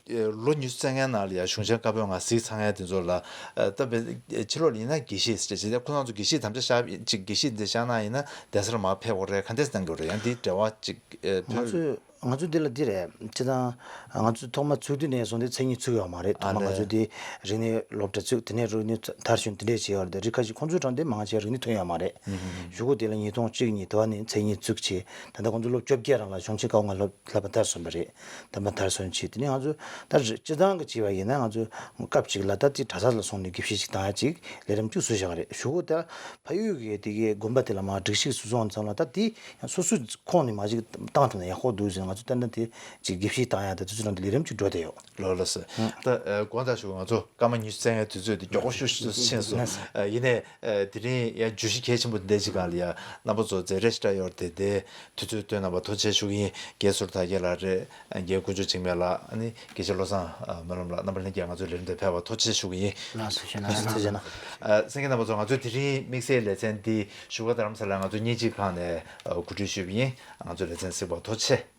ཨེ་ལོ་ཉི་ཤུ་རྩ་ལྔའི་ནང་ལ་ཡ་གཞུང་ཆེན་བཀའ་པོད་ལྔ་གཟིགས་ཚར་མཁན་དེ་ཚོ་ལ་ཨེ་ད་དཔེ་ཨེ་ཕྱི་ལོགས་ལ་ཡིན་ན་དགེ་བཤེས་ཟེར་བྱས་ད་ཁོ་རང་ཚོ་དགེ་བཤེས་དམ་བཅའ་བཞག་ཅིག་དགེ་བཤེས་འདི་བཞག་གནང་ཡིན་ན་གདན་སར་མར་ཕེབས་དགོས་རེད། ག་འདྲས་གནང་དགོས་རེད། ཡང་འདི་འབྲེལ་བ་ཅིག་ཨེ་ང་ཕུལ། ཚོས་ང་ཚོ་འདི་ལ་འདི་རེད། སྤྱིར་བཏང་ང་ཚོ་ཐོག་མ་ཚུགས་དུས་ནས་བཟུང་སྟེ་མཚན་ཉིད་ཚུགས་ཡོད་མ་རེད། ཐོག་མ་ཨ་ང་ཚོ་ལས། འདི་རིག་གནས་སློབ་གྲྭ་བཙུགས། དེ་ནས་རིག་གནས་མཐར་ཕྱིན་དེ་འདྲས་བྱས་ཡོད་རེད། རིགས་ཁ་ཤས་ཁོང་ཚོའི་གྲངས་དེ་མང་ཆེ་རིག་གནས་ཐོན་ཡོད་མ་རེད། ཨུ་ཧུ་ཧུ། གཞུག་གུ་དེ་ལ་ཉིས་སྟོང་གཅིག་གཉིས་དེ་བ་ནས་མཚན་ཉིད་བཙུགས་བྱས། ད་ལྟ་ཁོང་ཚོ་ལོ་བཅོ་བརྒྱད་རང་ལ་གཞུང་ཆེན་བཀའ་པོད་ལྔ་སློབ་བསླབ་པ་མཐར་སོན་པ་རེད། བསླབ་པ་མཐར་སོན་བྱས། དེ་ནས་ང་ཚོ་ད་རེ་སྤྱིར་བཏང་གི་བྱས་པ་ཡིན་ན་ང་ཚོ་སྐབས་གཅིག་ལ་ད་ལྟའི་གྲྭ་ས་ལ་སོང་ནས་དགེ་བཤེས་ཤིག་བཏང་ཡ་ཅིག་ལས་རིམ་བཅུ་བཟོས་བཞག་པ་རེད། གཞུག་གུ་ད་ཕ་ཡུལ་གྱི་དེ་གའི་དགོན་པ་དེ་ལ་མར་སྒྲིག་གཞི་བཟོས་སོང་ཙང་ལ་ད་དེ་སོ་སོའི་ཁོངས་ནས་མར་ཅིག་བཏང་ཐུབ་ན་ཡག་པོ་འདུག་ཟེར། ང་ཚོ་ཏན་ཏན་དེ་ཅིག་དགེ་བཤེས་བཏང་ཡ་དེ་དུས་ཚོད་ནང་དུ་ལས་རིམ་ཅིག་འགྲོ་བསྡད་ཡོད། ལགས་ལགས་སོ། ད་ཨ་དགོངས་དག་ཞུ། ང་ཚོ་སྐར་མ་ཉི་ཤུ་རྩ་ལྔའི་དུས་ཚོད་དེ་མགྱོགས་པོ་ཤུགས་ཤུགས་ཕྱིན་སོང་། ལགས་སོ། ཨ་ཡིན་ནའི་ཨ་དེ་རིང་ཡང་བརྗོད་གཞི་གལ་ཆེན་པོ་འདི་ཅིག་སྒང་ལ་ཡ་རྣམ་པ་ཚོ་མཛད་རེས་ཞེ་དྲག་ཡོད་རེད་དེ། དུས་ཚོད་བཏོན་གནང་བར་ཐུགས་རྗེ་ཆེ་ཞུ་གི་ཡིན། རྒན་ཟུར་དར་རྒྱས་ལགས་རེད། རྒན་དཀོན་མཆོག་འཇིགས་མེད་ལགས། ཨ་ནི་དགེ་བཤེས་བློ་བཟང་ཨ་སྨོན་ལམ་ལགས། རྣམ་པ་ལྷན་རྒྱས་ང་ཚོའི་ལས་རིམ་དེར་ཕེབས་པར་ཐུགས་རྗེ་ཆེ་ཞུ་གི་ཡིན། ལགས་སོ། ཐུགས་རྗེ་གནང་། ཐུགས་རྗེ་གནང་། ཨ་གསན་མཁན་རྣམ་པ་ཚོ། ང་ཚོའི་དེ་རིང་དམིགས་བསལ་ལེ་ཚན་འདི་བཞུགས་སྒར་རྡ་རམ་ས་ལར་ང་ཚོ་གཉིས་གཅིག་ཁང་ནས་ཨ་གོ་སྒྲིག་ཞུས་པ་ཡིན། ང་ཚོའི་ལེ་ཚན་གཟིགས་པར་ཐུགས་རྗེ་ཆེ།